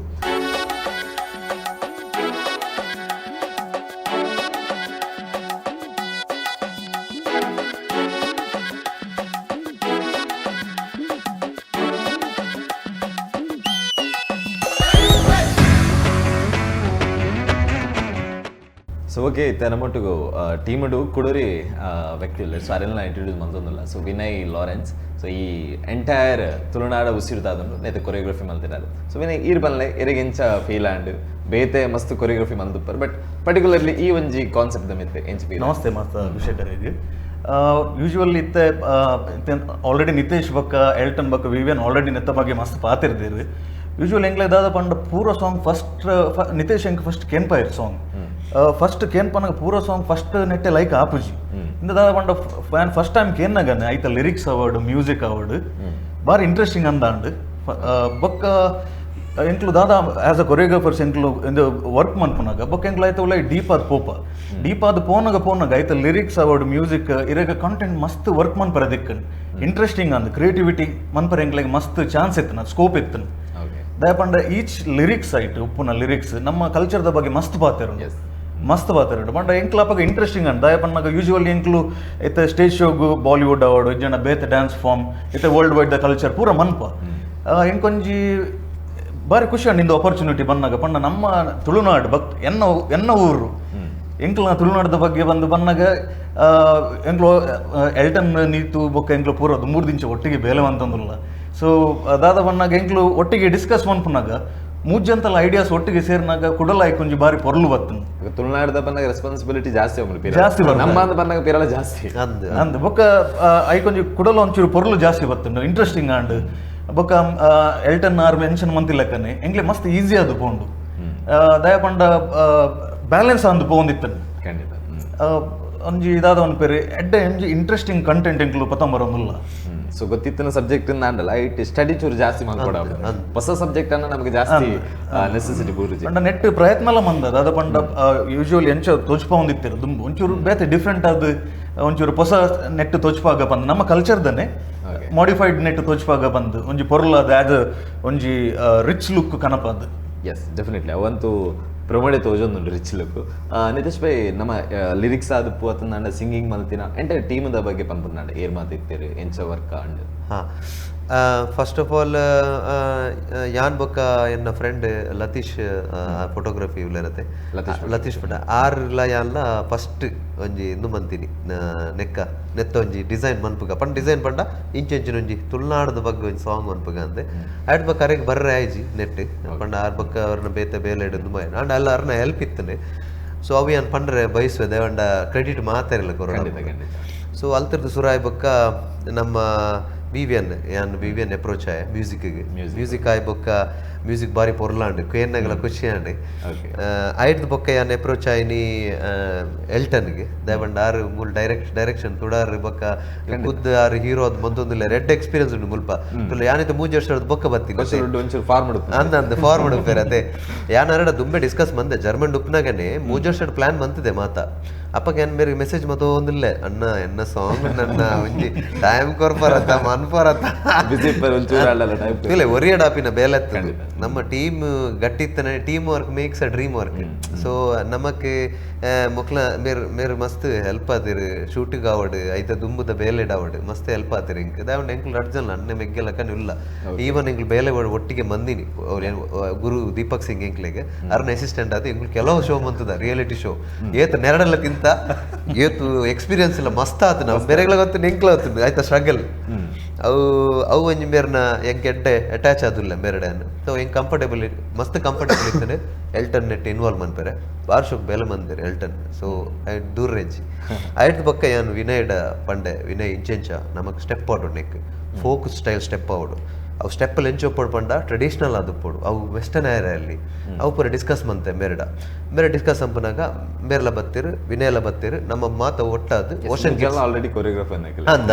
[SPEAKER 1] ಸೊ ಓಕೆ, ಇತ್ತೆ ನಮ್ಮೊಟ್ಟಿಗೆ ಟೀಮುಡು ಕುಡೋರಿ ವ್ಯಕ್ತಿ ಇಲ್ಲ. ಸೊ ಅರೆಲ್ಲ ಇಂಟ್ರೊಡ್ಯೂಸ್ ಮಲ್ತೊಂದುಲ್ಲ. ಸೊ ವಿನಯ್ ಲಾರೆನ್ಸ್, ಸೊ ಈ ಎಂಟೈರ್ ತುಳುನಾಡ ಉಸಿರುದಾದನು ನೇತ ಕೊರಿಯೋಗ್ರಫಿ ಮಲ್ತಿನಾರು. ಸೊ ವಿನಯ್, ಈರ್ ಬನ್ಲೆ ಎರೆಗ್ ಎಂಚ ಫೀಲ್ ಆಂಡ್? ಬೇತೆ ಮಸ್ತ್ ಕೊರಿಯೋಗ್ರಫಿ ಮಲ್ದುಪ್ಪರ್, ಬಟ್ ಪರ್ಟಿಕ್ಯುಲರ್ಲಿ ಈ ಒಂಜಿ ಕಾನ್ಸೆಪ್ಟ್ ದ ಮಿತ್ತೆ ಎಂಚ ಫೀಲ್?
[SPEAKER 6] ನಮಸ್ತೆ ಮಾತ ಅಭಿಷೇಕರಿಗೆ. ಯೂಶುವಲ್ಲಿ ಇತ್ತೆ ಆಲ್ರೆಡಿ ನಿತೇಶ್ ಬೊಕ್ಕ ಎಲ್ಟನ್ ಬೊಕ್ಕ ವಿವಿಯನ್ ಆಲ್ರೆಡಿ ನೆತ್ತ ಬಗ್ಗೆ ಮಸ್ತ್ ಪಾತಿರ್ದಿರು. ಯೂಶುವಲ್ ಎಂಗ್ಲೆ ದಾದ ಪಂಡ ಪೂರ ಸಾಂಗ್ ಫಸ್ಟ್ ನಿತೇಶ್ ಎಂಕ್ ಫಸ್ಟ್ ಕೇನ್ಪಾಯಿರ್ ಸಾಂಗ್ ಫಸ್ಟ್ ಕೇನ್ಪನಗ ಪೂರ ಸಾಂಗ್ ಫಸ್ಟ್ ನೆಟ್ಟೆ ಲೈಕ್ ಆಪುಜಿ. ಇಂದ ದಾದ ಪಂಡ ಫ್ಯಾನ್ ಫಸ್ಟ್ ಟೈಮ್ ಕೇನ್ನಗನೆ ಐತ ಲಿರಿಕ್ಸ್ ಅವಾರ್ಡ್ ಮ್ಯೂಸಿಕ್ ಅವಾರ್ಡ್ ಬಾರಿ ಇಂಟ್ರೆಸ್ಟಿಂಗ್ ಅಂದಾಂಡ್. ಬೊಕ್ಕ ಎಂಕ್ಲು ದಾದ ಆಸ್ ಅ ಕೊರಿಯೋಗ್ರಾಫರ್ಸ್ ಎಂಕ್ಲು ಇಂದು ವರ್ಕ್ ಮನ್ಪುನಾಗ ಬೊಕ್ಕ ಎಂಕ್ಲು ಐತ ಉಲ್ಲ ಡೀಪ್ ಆದ್ ಪೋಪ ಡೀಪ್ ಆದ್ ಪೋನಗ ಪೋನಗ ಐತ ಲಿರಿಕ್ಸ್ ಅವಾರ್ಡ್ ಮ್ಯೂಸಿಕ್ ಇರಗ ಕಂಟೆಂಟ್ ಮಸ್ತ್ ವರ್ಕ್ ಮನ್ಪರ ದಿಕ್ಕನ್ ಇಂಟ್ರೆಸ್ಟಿಂಗ್ ಅಂದ್ ಕ್ರಿಯೇಟಿವಿಟಿ ಮನ್ಪರ ಎಂಕ್ಲೆಗ್ ಮಸ್ತ್ ಚಾನ್ಸ್ ಇತ್ತನ ಸ್ಕೋಪ್ ಇತ್ತನ. ದಯಪಂಡ ಈಚ್ ಲಿರಿಕ್ಸ್ ಐಟ್ ಉಪ್ಪುನ ಲಿರಿಕ್ಸ್ ನಮ್ಮ ಕಲ್ಚರ್ದ ಬಗ್ಗೆ ಮಸ್ತ್ ಪಾತೆರು ಮಸ್ತ್ ಪಾತೆರು ಪಂಡ ಎಂಕ್ಲ ಅಪಗ ಇಂಟ್ರೆಸ್ಟಿಂಗ್ ಅಂಡ್. ದಯಪಣ್ಣಗ ಯೂಶುವಲಿ ಎಂಕ್ಲು ಇತ್ತೆ ಸ್ಟೇಜ್ ಶೋಗು ಬಾಲಿವುಡ್ ಅವಾರ್ಡ್ ಜನ ಬೇತೆ ಡ್ಯಾನ್ಸ್ ಫಾರ್ಮ್ ಇತ್ತೆ ವರ್ಲ್ಡ್ ವೈಡ್ the culture ಪೂರ ಮನ್ಪ ಎಂಕೊಂಜಿ ಬಾರಿ ಖುಷಿ ಅಂಡ್ ಇಂದು ಅಪರ್ಚುನಿಟಿ ಬಂದಾಗ ಪಂಡ ನಮ್ಮ ತುಳುನಾಡು ಭಕ್ತ ಎನ್ನ ಎನ್ನ ಊರು ಎಂಕ್ಲ ತುಳುನಾಡದ ಬಗ್ಗೆ ಬಂದು ಬನ್ನಾಗ ಎಂಕ್ಲು ಎಲ್ಟನ್ ನೀತು ಬೊಕ್ಕ ಎಂಕ್ಲು ಪೂರ 3 ದಿಂಚ ಒಟ್ಟಿಗೆ ಬೇಲೆ ಅಂತಂದ್ರಲ್ಲ. ಸೊ ಅದಾದ ಬನ್ನಾಗ ಎಂಕ್ಲು ಒಟ್ಟಿಗೆ ಡಿಸ್ಕಸ್ ಮನ್ಪುನಾಗ ಮೂಜಂತಲ ಐಡಿಯಾಸ್ ಒಟ್ಟಿಗೆ ಸೇರಿನಾಗ ಕುಡಲ ಒಂಜಿ ಬಾರಿ ಪೊರ್ಲು ಬತ್ತನ್.
[SPEAKER 1] ತುಳುನಾಡದ ಬಂದಾಗ ರೆಸ್ಪಾನ್ಸಿಬಿಲಿಟಿ ಜಾಸ್ತಿ ಒಮ್ಮೆ
[SPEAKER 6] ಜಾಸ್ತಿ ಬರ್ತದೆ.
[SPEAKER 1] ನಮ್ಮ ಅಂದ ಬಂದಾಗ ಪಿರಲ ಜಾಸ್ತಿ
[SPEAKER 2] ಅಂದ್
[SPEAKER 6] ಅಂದ್ ಬೊಕ್ಕ ಐಕೊಂಜಿ ಕುಡಲ ಒಂಚೂರು ಪೊರ್ಲು ಜಾಸ್ತಿ ಬತ್ತುಂಡು ಇಂಟ್ರೆಸ್ಟಿಂಗ್ ಆಂಡ್. ಬೊಕ್ಕ ಎಲ್ಟನ್ ಆರ್ ಮೆನ್ಷನ್ ಮಂತಿಲ್ಲಕ್ಕನೆ ಎಂಗ್ಲೆ ಮಸ್ತ್ ಈಸಿ ಅದು ಪೋಂಡು ದಯಪಂಡ ಬ್ಯಾಲೆನ್ಸ್ ಅಂದು ಪೋಂದಿತ್ತನು.
[SPEAKER 1] ಖಂಡಿತ.
[SPEAKER 6] ಒಂಜಿ ಇದಾದ ಒಂದು ಪೇರೆ ಎಡ್ಡೆ ಒಂಜಿ ಇಂಟ್ರೆಸ್ಟಿಂಗ್ ಕಂಟೆಂಟ್ ಎಂಕ್ಲು ಪತ್ತಂಬರೊಂದುಲ್ಲ.
[SPEAKER 1] ಸೊ ಗೊತ್ತಿತ್ತಿನ ಸಬ್ಜೆಕ್ಟ್ ಅಂಡಲ್ಲ it study ಚೂರು ಜಾಸ್ತಿ ಮಾಡ್ಕೊಡ ಹೊಸ ಸಬ್ಜೆಕ್ಟ್ ಅನ್ನ ನಮಗೆ ಜಾಸ್ತಿ ನೆಸೆಸಿಟಿ ಬೂರುಜಿ.
[SPEAKER 6] ಪಂಡ ನೆಟ್ ಪ್ರಯತ್ನ ಎಲ್ಲ ಮಂದ ಅದ ಪಂಡ ಯೂಶುವಲಿ ಎಂಚ ತೋಚ್ಪ ಒಂದಿತ್ತಿರ ದುಂಬು ಒಂಚೂರು ಬೇತೆ ಡಿಫ್ರೆಂಟ್ ಆದ ಒಂಚೂರು ಹೊಸ ನೆಟ್ ತೋಚ್ಪಾಗ ಬಂದು ನಮ್ಮ ಕಲ್ಚರ್ದನೆ ಮಾಡಿಫೈಡ್ ನೆಟ್ ತೋಚ್ಪಾಗ ಬಂದು ಒಂಜಿ ಪೊರ್ಲಾದ ಆದ ಒಂಜಿ ರಿಚ್ ಲುಕ್ ಕನಪಾದ.
[SPEAKER 1] ಎಸ್ ಡೆಫಿನೆಟ್ಲಿ ಅವಂತೂ ಪ್ರಮೋಡೆ ತೋಜೊಂದುಂಡು ರಿಚ್ ಲುಕ್. ನಿತೇಶ್ ಭಾಯ್, ನಮ್ಮ ಲಿರಿಕ್ಸ್ ಆದಪ್ಪು ಅತಂದಾಂಡ ಸಿಂಗಿಂಗ್ ಮಲ್ತಿನ ಎಂಟೈರ್ ಟೀಮ್ದ ಬಗ್ಗೆ ಪನ್ಪುನಾಂಡ ಏರ್ ಮಾತಿತ್ತೇರು ಎಂಚ ವರ್ಕ್ ಅಂಡ್?
[SPEAKER 2] ಹಾಂ, ಫಸ್ಟ್ ಆಫ್ ಆಲ್ ಯಾನ್ ಬೊಕ್ಕ ಎನ್ನ ಫ್ರೆಂಡ್ ಲತೀಶ್ ಫೋಟೋಗ್ರಫಿ ಇರುತ್ತೆ ಲತೀಶ್ ಪಟ ಆರ್ಲ ಯಾನ್ಲ ಫಸ್ಟ್ ಒಂಜಿ ಇಂದು ಮಂತೀನಿ ನೆಕ್ಕ ನೆತ್ತ ಒಂಜಿ ಡಿಸೈನ್ ಮನ್ಪುಗ ಪಂಡ ಡಿಸೈನ್ ಪಂಡ ಇಂಚೆಂಚಿನ ಒಂಜಿ ತುಳುನಾಡದ ಬಗ್ಗೆ ಒಂಜಿ ಸಾಂಗ್ ಮನ್ಪುಗ ಅಂದೆ ಆಯ್ತು ಬೊಕ್ಕ ಅರೆಗ್ ಬರ್ರೆ ಆಯ್ಜಿ ನೆಟ್ ಪಂಡ ಆರ್ ಬೊಕ್ಕ ಅವ್ರನ್ನ ಬೇತೆ ಬೇಲೆ ಇಡೋದು ಅಂಡ್ ಅಲ್ಲ ಅವ್ರನ್ನ ಹೆಲ್ಪ್ ಇತ್ತನೆ. ಸೊ ಅವು ಯಾನ್ ಪಂಡ್ರೆ ಬಯಸುವೆ ದೇವಂಡ ಕ್ರೆಡಿಟ್ ಮಾತಾರಿಲ್ಲ ಕೊರೋನಾ. ಸೊ ಅಲ್ತರ್ದು ಸುರಾಯ್ ಬೊಕ್ಕ ನಮ್ಮ ವಿವಿಯನ್ ಯಾನ್ ವಿವಿಯನ್ ಅಪ್ರೋಚ್ ಆಯ ಮ್ಯೂಸಿಕ್ಗೆ ಮ್ಯೂಸಿಕ್ ಆಯ್ ಬೊಕ್ಕ ಮ್ಯೂಸಿಕ್ ಬಾರಿ ಪೊರ್ಲಾಂಡ್ ಕೇನ್ನಗಲ ಖುಷಿ ಆಂಡ್. ಆಯ್ತು ಬೊಕ್ಕ ಯಾನ್ ಅಪ್ರೋಚ್ ಆಯ್ನಿ ಎಲ್ಟನ್ಗೆ ದಯಪಂಡ ಆರು ಮೂಲ ಡೈರೆಕ್ಷನ್ ತುಡಾರ್ ಬೊಕ್ಕ ಖುದ್ದು ಆರು ಹೀರೋ ಅದು ಮೊದೊಂದಿಲ್ಲ ರೆಡ್ ಎಕ್ಸ್ಪೀರಿಯನ್ಸ್ ಉಂಟು ಮುಲ್ಪ ಯಾನಿತ 3 ವರ್ಷದ ಬೊಕ್ಕ ಬತ್ತೀನಿ ಅಂದ ಅಂದ ಫಾರ್ಮ್ ಉಪ್ಪೇರ ಅದೇ ಯಾನ್ ಅರಡ ದುಂಬೆ ಡಿಸ್ಕಸ್ ಮಂದೆ ಜರ್ಮನ್ ಉಪ್ಪನಾಗನೆ 3 ವರ್ಷದ ಪ್ಲಾನ್ ಬಂತಿದೆ ಮಾತಾ ಅಪ್ಪಗೆ ಏನ್ ಬೇರೆ ಮೆಸೇಜ್ ಮತ್ತ ಒಂದಿಲ್ಲ ಅಣ್ಣ ಎನ್ನ ಸಾಂಗ್ ನನ್ನ ಒಂಜಿ ಟೈಮ್ ಕೊರ್ಪರತ್ತ ಮನ್ಪರತ್ತ ಇಲ್ಲ ಒರಿಯಡಾಪಿನ ಬೇಲೆ ನಮ್ಮ team ಗಟ್ಟಿತ್ತನೆ team work makes a dream work. So ನಮಕ್ ಮೊಕ್ಲ ಮೇರ್ ಮೇರ್ ಮಸ್ತ್ ಹೆಲ್ಪ್ ಆತಿರು ಶೂಟಿಂಗ್ ಆವಡ್ ಐತ ದುಂಬುದ ಬೇಲೆಡ್ ಆವಡ್ ಮಸ್ತ್ ಹೆಲ್ಪ್ ಆತಿರು ಇಂಕ್ ದಾವಂಡ ಎಂಕ್ಲು ಅರ್ಜನ್ ಅಣ್ಣ ಮೆಗ್ಗೆಲಕ್ಕನ ಇಲ್ಲ ಈವನ್ ಎಂಕ್ಲು ಬೇಲೆ ಒಟ್ಟಿಗೆ ಮಂದಿನಿ ಗುರು ದೀಪಕ್ ಸಿಂಗ್ ಎಂಕ್ಲೆಗ್ ಅರ್ನ ಅಸಿಸ್ಟೆಂಟ್ ಆದ ಎಂಕ್ಲು ಕೆಲವು ಶೋ ಮಂತದ ರಿಯಾಲಿಟಿ ಶೋ ಏತ್ ನೆರಡಲ್ಲ ತಿಂತ ಏತು ಎಕ್ಸ್ಪೀರಿಯನ್ಸ್ ಇಲ್ಲ ಮಸ್ತ್ ಆತು ನಾವು ಬೇರೆಗಳ ಗೊತ್ತು ಎಂಕ್ಲ ಆತು ಆಯ್ತಾ ಸ್ಟ್ರಗಲ್ ಅವು ಅವು ಒಂಜಿ ಮೇರ್ನ ಎಂಕ್ ಎಡ್ಡೆ ಅಟ್ಯಾಚ್ ಆದಿಲ್ಲ ಬೇರೆಡೆ ಸೊ ಎಂಕ್ ಕಂಫರ್ಟೇಬಲ್ ಮಸ್ತ್ ಕಂಫರ್ಟೇಬಲ್ ಇತ್ತನೆ ಎಲ್ಟನ್ ನೆಟ್ ಇನ್ವಾಲ್ವ್ ಮನ್ಪೆರೆ ಬಾರ್ಶೋಕ್ ಬೇಲೆ ಮಂದಿರ್ ಎಲ್ಟನ್. ಸೊ ದೂರ ರೇಂಜ್ ಆಯ್ತು ಬೊಕ್ಕ ಯಾನ್ ವಿನಯ್ಡ ಪಂಡೆ ವಿನಯ್ ಇಂಚೆಂಚ ನಮಕ್ ಸ್ಟೆಪ್ ಆಡು neck folk style step ಆವಡು ಅವು ಸ್ಟೆಪ್ ಎಂಚ ಉಪ್ಪೊಡು ಪಂಡ ಟ್ರೆಡಿಷನಲ್ ಆದುಪ್ಪೊಡು ಅವು ವೆಸ್ಟರ್ನ್ ಏರ ಅಲ್ಲಿ ಅವು ಪೂರ ಡಿಸ್ಕಸ್ ಮಂತೆ ಮೇರೆಡ ಮೇರೆ ಡಿಸ್ಕಸ್ ಅಂಪನಾಗ ಮೇರ್ಲ ಬತ್ತೀರು ವಿನಯಲ ಬತ್ತೀರು ನಮ್ಮ ಮಾತ ಒಟ್ಟಾದ್ ಓಷನ್
[SPEAKER 1] ಆಲ್ರೆಡಿ ಕೊರಿಯೋಗ್ರಾಫರ್
[SPEAKER 2] ಅಂದ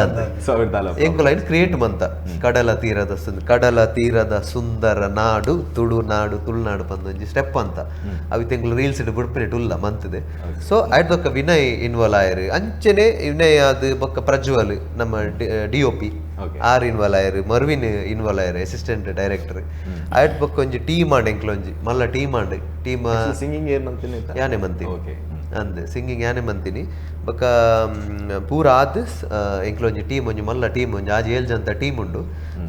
[SPEAKER 2] ಎಂಕುಲ ಐನ್ ಕ್ರಿಯೇಟ್ ಮಂತ ಕಡಲ ತೀರದ ಕಡಲ ತೀರದ ಸುಂದರ ನಾಡು ತುಳುನಾಡು ತುಳುನಾಡು ಪಂದೊಂಜಿ ಸ್ಟೆಪ್ ಅಂತ ಅವಿ ತೆಂಗುಲು ರೀಲ್ಸ್ ಇಟ್ಟು ಬುಡ್ಪಿನೆಟ್ ಉಲ್ಲ ಮಂತದೆ. ಸೊ ಐಟ್ ಬೊಕ್ಕ ವಿನಯ್ ಇನ್ವಾಲ್ವ್ ಆಯರು ಅಂಚನೆ ವಿನಯ್ ಅದು ಬೊಕ್ಕ ಪ್ರಜ್ವಲ್ ನಮ್ಮ ಡಿ ಒ ಪಿ ಆರ್ ಇನ್ವಾಲ್ವ್ ಆಯರು ಮರ್ವಿನ್ ಇನ್ವಾಲ್ವ್ ಆಯರು ಅಸಿಸ್ಟೆಂಟ್ ಡೈರೆಕ್ಟರ್ ಐಟ್ ಬೊಕ್ಕ ಒಂಜಿ ಟೀಮ್ ಆಂಡ್ ಎಂಕ್ಲ ಒಂಜಿ ಮಲ್ಲ ಟೀಮ್ ಆಂಡ್ ಟೀಮ್
[SPEAKER 1] ಸಿಂಗಿಂಗ್ ಏನ್ ಮಂತೀನಿ
[SPEAKER 2] ಯಾನೆ ಮಂತೀನಿ ಅಂದ್ ಸಿಂಗಿಂಗ್ ಯಾನೆ ಮಂತೀನಿ ಬೊಕ್ಕ ಪೂರ ಆದ್ ಎಂಕ್ಲ ಒಂಜಿ ಟೀಮ್ ಒಂಜಿ ಮಲ್ಲ ಟೀಮ್ ಒಂಜಿ ಆಜಿ ಏಳು ಜನ ಟೀಮ್ ಉಂಡು.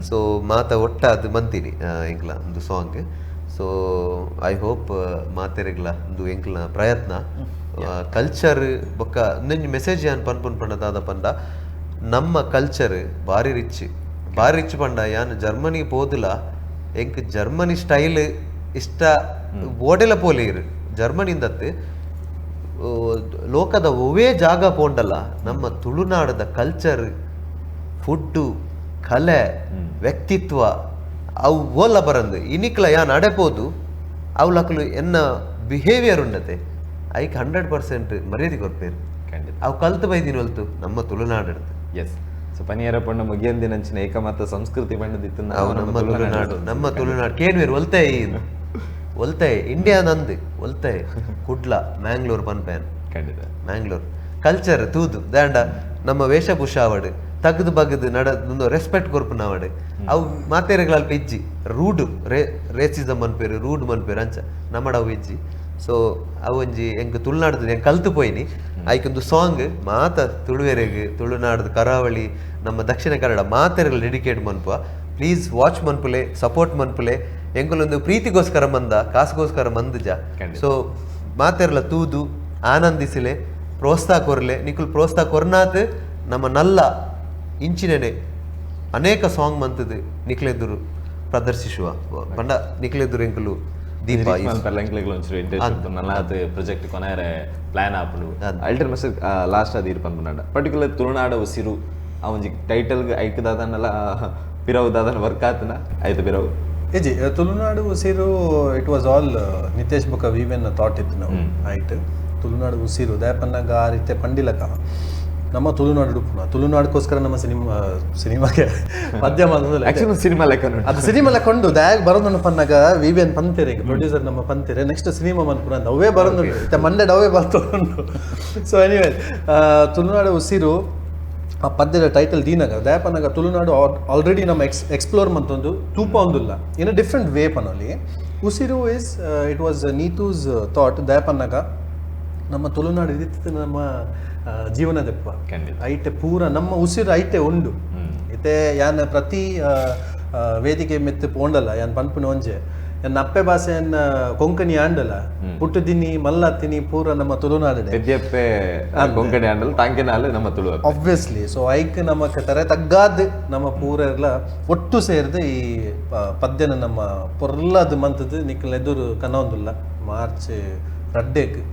[SPEAKER 2] ಸೊ ಮಾತ ಒಟ್ಟಾದ್ ಮಂತೀನಿ ಎಂಕ್ಲ ಒಂದು ಸಾಂಗ್. ಸೊ I hope ಮಾತೆರೆಗ್ಲ ಒಂದು ಎಂಕ್ಲ ಪ್ರಯತ್ನ ಕಲ್ಚರ್ ಬೊಕ್ಕ ಒಂದೊಂಜಿ ಮೆಸೇಜ್ ಯಾನ್ ಪನ್ಪುನ್ ಪಂಡ ದಾದ ಪಂಡ ನಮ್ಮ ಕಲ್ಚರ್ ಬಾರಿ ರಿಚ್ ಬಾರಿ ರಿಚ್ ಪಂಡ ಯಾನ್ ಜರ್ಮನಿ ಪೋದುಲ ಎಂಕ್ ಜರ್ಮನಿ ಸ್ಟೈಲ್ ಇಷ್ಟ ಓಡೆಲ ಪೋಲಿರು ಜರ್ಮನಿಂದತ್ತು ಲೋಕದ ಒವೇ ಜಾಗ ಪೋಂಡಲ್ಲ ನಮ್ಮ ತುಳುನಾಡದ ಕಲ್ಚರ್ ಫುಡ್ಡು ಕಲೆ ವ್ಯಕ್ತಿತ್ವ ಅವು ಓಲ್ಲ ಬರಂದು ಇನಿಕ್ಲ ಯಾನ್ ಅಡೆಪೋದು ಅವು ಎನ್ನ ಬಿಹೇವಿಯರ್ ಉಂಡತೆ ಐಕ್ 100% ಮರ್ಯಾದೆ ಕೊರ್ಪೇರು ಅವು ಕಲ್ತು ಬೈದಿನ ಒಲ್ತು ನಮ್ಮ ತುಳುನಾಡು.
[SPEAKER 1] ಎಸ್ ಸೊ ಪನಿಯರ ಪಂಡ ಮುಗಿಯಂದಿನಂಚಿನ ಏಕಮಾತ್ರ ಸಂಸ್ಕೃತಿ ಪಂಡದಿತ್ತು
[SPEAKER 2] ನಮ್ಮ ತುಳುನಾಡು ನಮ್ಮ ತುಳುನಾಡು ಕೇಳ್ವೇರು ಒಲ್ತೆ ಒಲ್ತೆ ಇಂಡಿಯಾ ನಂದು ಒಲ್ತೆ ಕುಡ್ಲ ಮ್ಯಾಂಗ್ಳೂರ್ ಪನ್ಪೇನ್
[SPEAKER 1] ಖಂಡಿತ
[SPEAKER 2] ಮ್ಯಾಂಗ್ಳೂರ್ ಕಲ್ಚರ್ ತೂದು ದಾಂಡ ನಮ್ಮ ವೇಷಭೂಷ ಅವಡು ತಗದು ಬಗದು ನಡ ರೆಸ್ಪೆಕ್ಟ್ ಕೊರ್ಪುನವಡು ಅವು ಮಾತೇರೆಗಳ ಅಲ್ಪ ಇಜ್ಜಿ ರೂಡ್ ರೇಸಿಸಮ್ ಮನ್ಪೇರು ರೂಡ್ ಮನ್ಪೇರು ಅಂಚ ನಮ್ಮಡ ಅವು ಇಜ್ಜಿ. ಸೊ ಅವೊಂಜಿ ಎಂಕ್ ತುಳುನಾಡ್ದು ಎಂಕ್ ಕಲ್ತು ಪೋಯಿನಿ ಐಕೊಂದು ಸಾಂಗ್ ಮಾತ ತುಳುವೆರೆಗ್ ತುಳುನಾಡ್ದು ಕರಾವಳಿ ನಮ್ಮ ದಕ್ಷಿಣ ಕನ್ನಡ ಮಾತೆರೆಗ್ ಡೆಡಿಕೇಟ್ ಮನ್ಪುವ. ಪ್ಲೀಸ್ ವಾಚ್ ಮನ್ಪುಲೆ ಸಪೋರ್ಟ್ ಮನ್ಪುಲೆ ಎಂಕುಲೊಂದು ಪ್ರೀತಿಗೋಸ್ಕರ ಮಂದ ಕಾಸುಗೋಸ್ಕರ ಮಂದುಜ. ಸೊ ಮಾತೆರ್ಲ ತೂದು ಆನಂದಿಸಿಲೆ ಪ್ರೋತ್ಸಾಹ ಕೊರ್ಲೆ ನಿಕುಲ್ ಪ್ರೋತ್ಸಾಹ ಕೊರ್ನಾತ್ ನಮ್ಮ ನಲ್ಲ ಇಂಚಿನೇ ಅನೇಕ ಸಾಂಗ್ ಮಂತದು ನಿಕ್ಲೆದುರು ಪ್ರದರ್ಶಿಸುವ ಪಂಡ ನಿಕ್ಲೆದುರು ಎಂಕುಲು ದೀಪ
[SPEAKER 1] ನಲ್ಲಾತ್ ಪ್ರಾಜೆಕ್ಟ್ ಕೊನೆಯರೆ ಪ್ಲಾನ್ ಆಪುಂಡು ಅಲ್ಟರ್ ಮೆಸೇಜ್ ಲಾಸ್ಟ್ ಅದು ಇರ್ ಪನ್ಪುನಾಂಡ ಪರ್ಟಿಕ್ಯುಲರ್ ತುಳುನಾಡ ಉಸಿರು ಆ ಒಂಜಿ ಟೈಟಲ್ಗೆ ಐಕ್ ದಾದನಲ್ಲ ಪಿರವು ದಾದನ ವರ್ಕ್ ಆತನ ಆಯ್ತು ಪಿರವು
[SPEAKER 3] ಇಜಿ ತುಳುನಾಡು ಉಸಿರು it was all Nitesh ಬೊಕ್ಕ ವಿವೆನ್ ಥಾಟ್ ಇತ್ತು ನಾವು ಆಯ್ತು ತುಳುನಾಡು ಉಸಿರು ದಯಪನ್ನಾಗ ಆ ರೀತಿ ಪಂಡಿಲಕ ನಮ್ಮ ತುಳುನಾಡು ಉಪ್ಪುನ ತುಳುನಾಡುಕೋಸ್ಕರ ನಮ್ಮ ಸಿನಿಮಾಗೆ ಪದ್ಯ
[SPEAKER 1] ಆಕ್ಚುಲಿ ಸಿನಿಮಾ ಲೆಕ್ಕ
[SPEAKER 3] ಅದು ಸಿನಿಮಾ ಲೆಕ್ಕೊಂಡು ದ್ಯಾಗ್ ಬರೋದನ್ನು ಪನ್ನಾಗ ವಿ ವಿ ಎನ್ ಪಂತೀರೆ ಪ್ರೊಡ್ಯೂಸರ್ ನಮ್ಮ ಪಂತೀರೆ ನೆಕ್ಸ್ಟ್ ಸಿನಿಮಾ ಮನ್ಪುನ ಅಂತ ಅವೇ ಬರೋದುಂಟು ಇತ್ತೆ ಮಂಡೆಡ್ ಅವೇ ಬರ್ತುಂಟು. ಸೊ ಎನಿವೇ ತುಳುನಾಡು ಉಸಿರು ಆ ಪದ್ಯದ ಟೈಟಲ್ ದೀನಗ ದಯಪನ್ನಾಗ ತುಳುನಾಡು ಆಲ್ರೆಡಿ ನಮ್ಮ ಎಕ್ಸ್ಪ್ಲೋರ್ ಮಂತೊಂದು ತೂಪ ಒಂದುಲ್ಲ ಇನ್ ಅ ಡಿಫ್ರೆಂಟ್ ವೇ ಪನೊಲಿ ಉಸಿರು is it was Neetu's thought ದಯಪನ್ನಾಗ ನಮ್ಮ ತುಳುನಾಡು ಇದಿತ್ತು ನಮ್ಮ ಜೀವನದೆಪ್ಪ ಐಟೆ ಪೂರ ನಮ್ಮ ಉಸಿರು ಐಟೆ ಉಂಡು ಇತ್ತೆ ಯಾನ್ ಪ್ರತಿ ವೇದಿಕೆ ಮೆತ್ತು ಪೋಂಡಲ್ಲ ಯಾನ್ ಪನ್ಪುನ ಒಂಜೆ ಎನ್ನ ಅಪ್ಪೆ ಭಾಷೆಯನ್ನ ಕೊಂಕಣಿ ಆಂಡಲ ಪುಟ್ಟುದಿನಿ ಮಲ್ಲತ್ತಿನಿ ಪೂರ ನಮ್ಮ ತುಳುನಾಡು
[SPEAKER 1] ಕೊಂಕಣಿ ಆಂಡಲ ತಾಂಕಿನಾಲು ನಮ್ಮ ತುಳು
[SPEAKER 3] ಆಬ್ವಿಯಸ್ಲಿ. ಸೊ ಐಕ್ ನಮ್ಮ ತರ ತಗ್ಗಾದ್ ನಮ್ಮ ಪೂರ ಎಲ್ಲ ಒಟ್ಟು ಸೇರಿದು ಈ ಪದ್ಯನ ನಮ್ಮ ಪೊರ್ಲದ ಮಂತದ್ದು ನಿಕ್ಕಲ್ ಎದುರು ಕನೊಂದುಲ್ಲ ಮಾರ್ಚ್ 2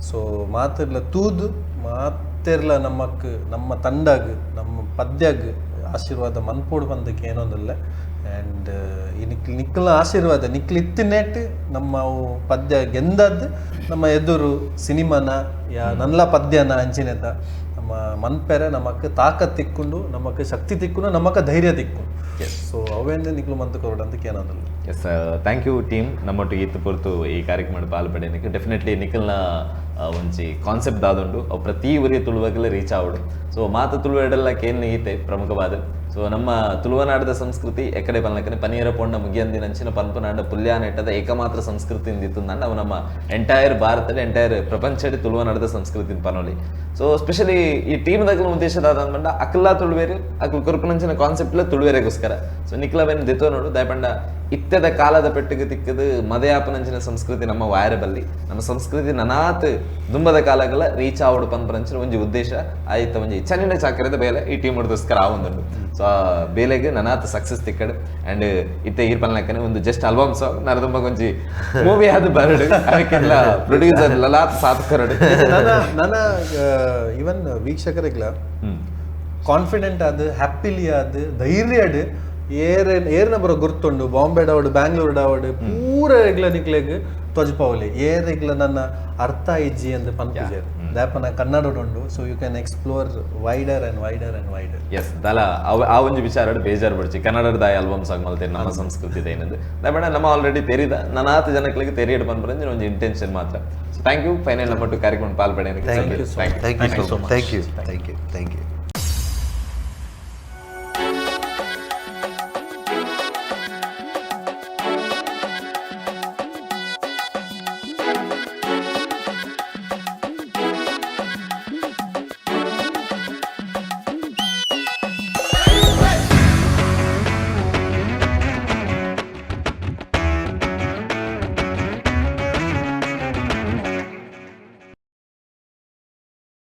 [SPEAKER 3] ಸೊ ಮಾತಿರ್ಲ ತೂದು ಮಾತಿರ್ಲ ನಮ್ಮಕ್ ನಮ್ಮ ತಂಡಾಗ್ ನಮ್ಮ ಪದ್ಯಾಗ್ ಆಶೀರ್ವಾದ ಮನ್ಪೋಡು ಬಂದಕ್ಕೆ ಏನೊಂದಿಲ್ಲ. ಆ್ಯಂಡ್ ಈ ನಿಕ್ಕಲ ಆಶೀರ್ವಾದ ನಿಕ್ಲು ಇತ್ತಿನೇಟ್ ನಮ್ಮ ಅವು ಪದ್ಯ ಗೆಂದದ್ದು ನಮ್ಮ ಎದುರು ಸಿನಿಮಾನ ಯಾ ನಲ್ಲ ಪದ್ಯನ ಅಂಚಿನೆತ ನಮ್ಮ ಮನ್ಪೆರೆ ನಮಕ್ ತಾಕತ್ ತಿಕ್ಕೊಂಡು ನಮಕ್ ಶಕ್ತಿ ತಿಕ್ಕೊಂಡು ನಮಕ್ ಧೈರ್ಯ ತಿಕ್ಕೊಂಡು. ಸೊ ಅವೇಂದ್ರೆ ನಿಕ್ಲು ಮಂತು ಕೊರಡು ಅಂತ ಏನೊಂದಿಲ್ಲ.
[SPEAKER 1] ಎಸ್ thank you team ನಮ್ಮೊಟ್ಟಿಗೆ ಇತ್ತು ಪೊರ್ತು ಈ ಕಾರ್ಯಕ್ರಮ ಪಾಲ್ಪಡೆಯಕ್ಕೆ ಡೆಫಿನೆಟ್ಲಿ ನಿಖಲ್ನ ಒಂಜಿ ಕಾನ್ಸೆಪ್ಟ್ ದಾದುಂಡು ಅವು ಪ್ರತಿ ಊರಿಗೆ ತುಳುವಾಗಲೇ ರೀಚ್ ಆವಡು. ಸೊ ಮಾತು ತುಳುವೆಡೆಲ್ಲ ಕೇನ್ ಈತೆ ಪ್ರಮುಖವಾದ. ಸೊ ನಮ್ಮ ತುಳುವನಾಡದ ಸಂಸ್ಕೃತಿ ಎಕಡೆ ಪನ್ಲಕನೆ ಪನೀರ ಪೊಂಡ ಮುಗಿಯಂದಿನಂಚಿನ ಪನ್ಪುನಾಡ ಪುಲ್ಯಾನೆಟ್ಟದ ಏಕಮಾತ್ರ ಸಂಸ್ಕೃತಿ ಇಂದಿತ್ತಂದಂಡ ಅವು ನಮ್ಮ ಎಂಟೈರ್ ಭಾರತದ ಎಂಟೈರ್ ಪ್ರಪಂಚಡಿ ತುಳುವನಾಡದ ಸಂಸ್ಕೃತಿ ಪನೋಲಿ. ಸೊ ಸ್ಪೆಷಲಿ ಈ ಟೀಮ್ ದಗ್ಲ ಉದ್ದೇಶ ದಾದಂಡ ಅಕ್ಲ ತುಳುವೇರು ಅಕ್ಲ ಕೊರ್ಪುನಂಚಿನ ಕಾನ್ಸೆಪ್ಟ್ಲ ತುಳುವೇರೆಗೋಸ್ಕರ. ಸೊ ನಿಕ್ಲವೇನು ದಿತ್ತೋ ನೋಡು ದಯಪಂಡ ಇತ್ಯದ ಕಾಲದ ಪೆಟ್ಟಿಗೆ ತಿಕ್ಕದು ಮದಯಾಪನಂಚಿನ ಸಂಸ್ಕೃತಿ ನಮ್ಮ ವಾಯರ ಬಲ್ಲಿ ನಮ್ಮ ಸಂಸ್ಕೃತಿ ನನಾತ್ ದುಂಬದ ಕಾಲಗಳ ರೀಚ್ ಆವಡು ಪನ್ಪನಂಚಿನ ಒಂಜಿ ಉದ್ದೇಶ ಆಯ್ತ ಒಂಜಿ ಚನ್ನಿನ ಚಾಕರದ ಬೇಲೆ ಈ ಟೀಮ್ ಹೊಡೆದೋಸ್ಕರ ಆವೊಂದುಂಡು. ಸೊ ಆ ಬೇಲೆಗೆ ನನಾತ್ ಸಕ್ಸಸ್ ತಿಕ್ಕಡು ಆ್ಯಂಡ್ ಇತ್ತೆ ಈರ್ ಪನ್ಲಕ್ಕನೆ ಒಂದು ಜಸ್ಟ್ ಆಲ್ಬಮ್ ಸಾಂಗ್ ನರದುಂಬ ಒಂಜಿ ಮೂವಿ ಅದು ಬರಡು ಅದಕ್ಕೆಲ್ಲ ಪ್ರೊಡ್ಯೂಸರ್ ಲಲಾತ್ ಸಾತ್ ಕರಡು
[SPEAKER 3] ನನ್ನ ಈವನ್ ವೀಕ್ಷಕರಿಗ್ಲ ಕಾನ್ಫಿಡೆಂಟ್ ಆದ ಹ್ಯಾಪಿಲಿ ಆದ ಧೈರ್ಯ ಏರ್ ಏರ್ನ ಬರೋ ಗುರ್ತುಂಡು, ಬಾಂಬೆಡ್ ಅವಡ್, ಬ್ಯಾಂಗ್ಳೂರ್ ಅವಡ್, ಪೂರ ಎಗ್ಲ ನಿಕ್ಲೆಗ್ ತೊಜಪಾವಲಿ. ಏರೆಗ್ಲ ನನ್ನ ಅರ್ಥ ಇಜ್ಜಿ ಅಂದ್ ಪನ್ಪುಜೆರ್. ದಾಪನ ಕನ್ನಡಡ್ ಉಂಡು. So you can explore wider and wider and wider.
[SPEAKER 1] Yes, ದಲ ಅವ ಆ ಒಂಜಿ ವಿಚಾರಡ್ ಬೇಜಾರ್ ಬಡ್ಚಿ, ಕನ್ನಡದ ಆಲ್ಬಮ್ ಸಾಂಗ್ ಮಲ್ತೇನೆ, ನಮ್ಮ ಸಂಸ್ಕೃತಿ ಏನಂದು ದಾಪಣ ನಮ್ಮ ಆಲ್ರೆಡಿ ತೆರಿದ ನನಾತ ಜನಗಳಿಗೆ ತೆರಿಯಡ್ ಪನ್ಪುನ ಒಂಜಿ ಇಂಟೆನ್ಷನ್ ಮಾತ್ರ. ಸೊ thank you, final ನಮ್ಮ ಕಾರ್ಯಕ್ರಮ ಪಾಲ್ಪಡೆಯಕ್ಕೆ.
[SPEAKER 2] Thank you.
[SPEAKER 1] Thank you.
[SPEAKER 2] Thank you so, thank you, thank you, thank you.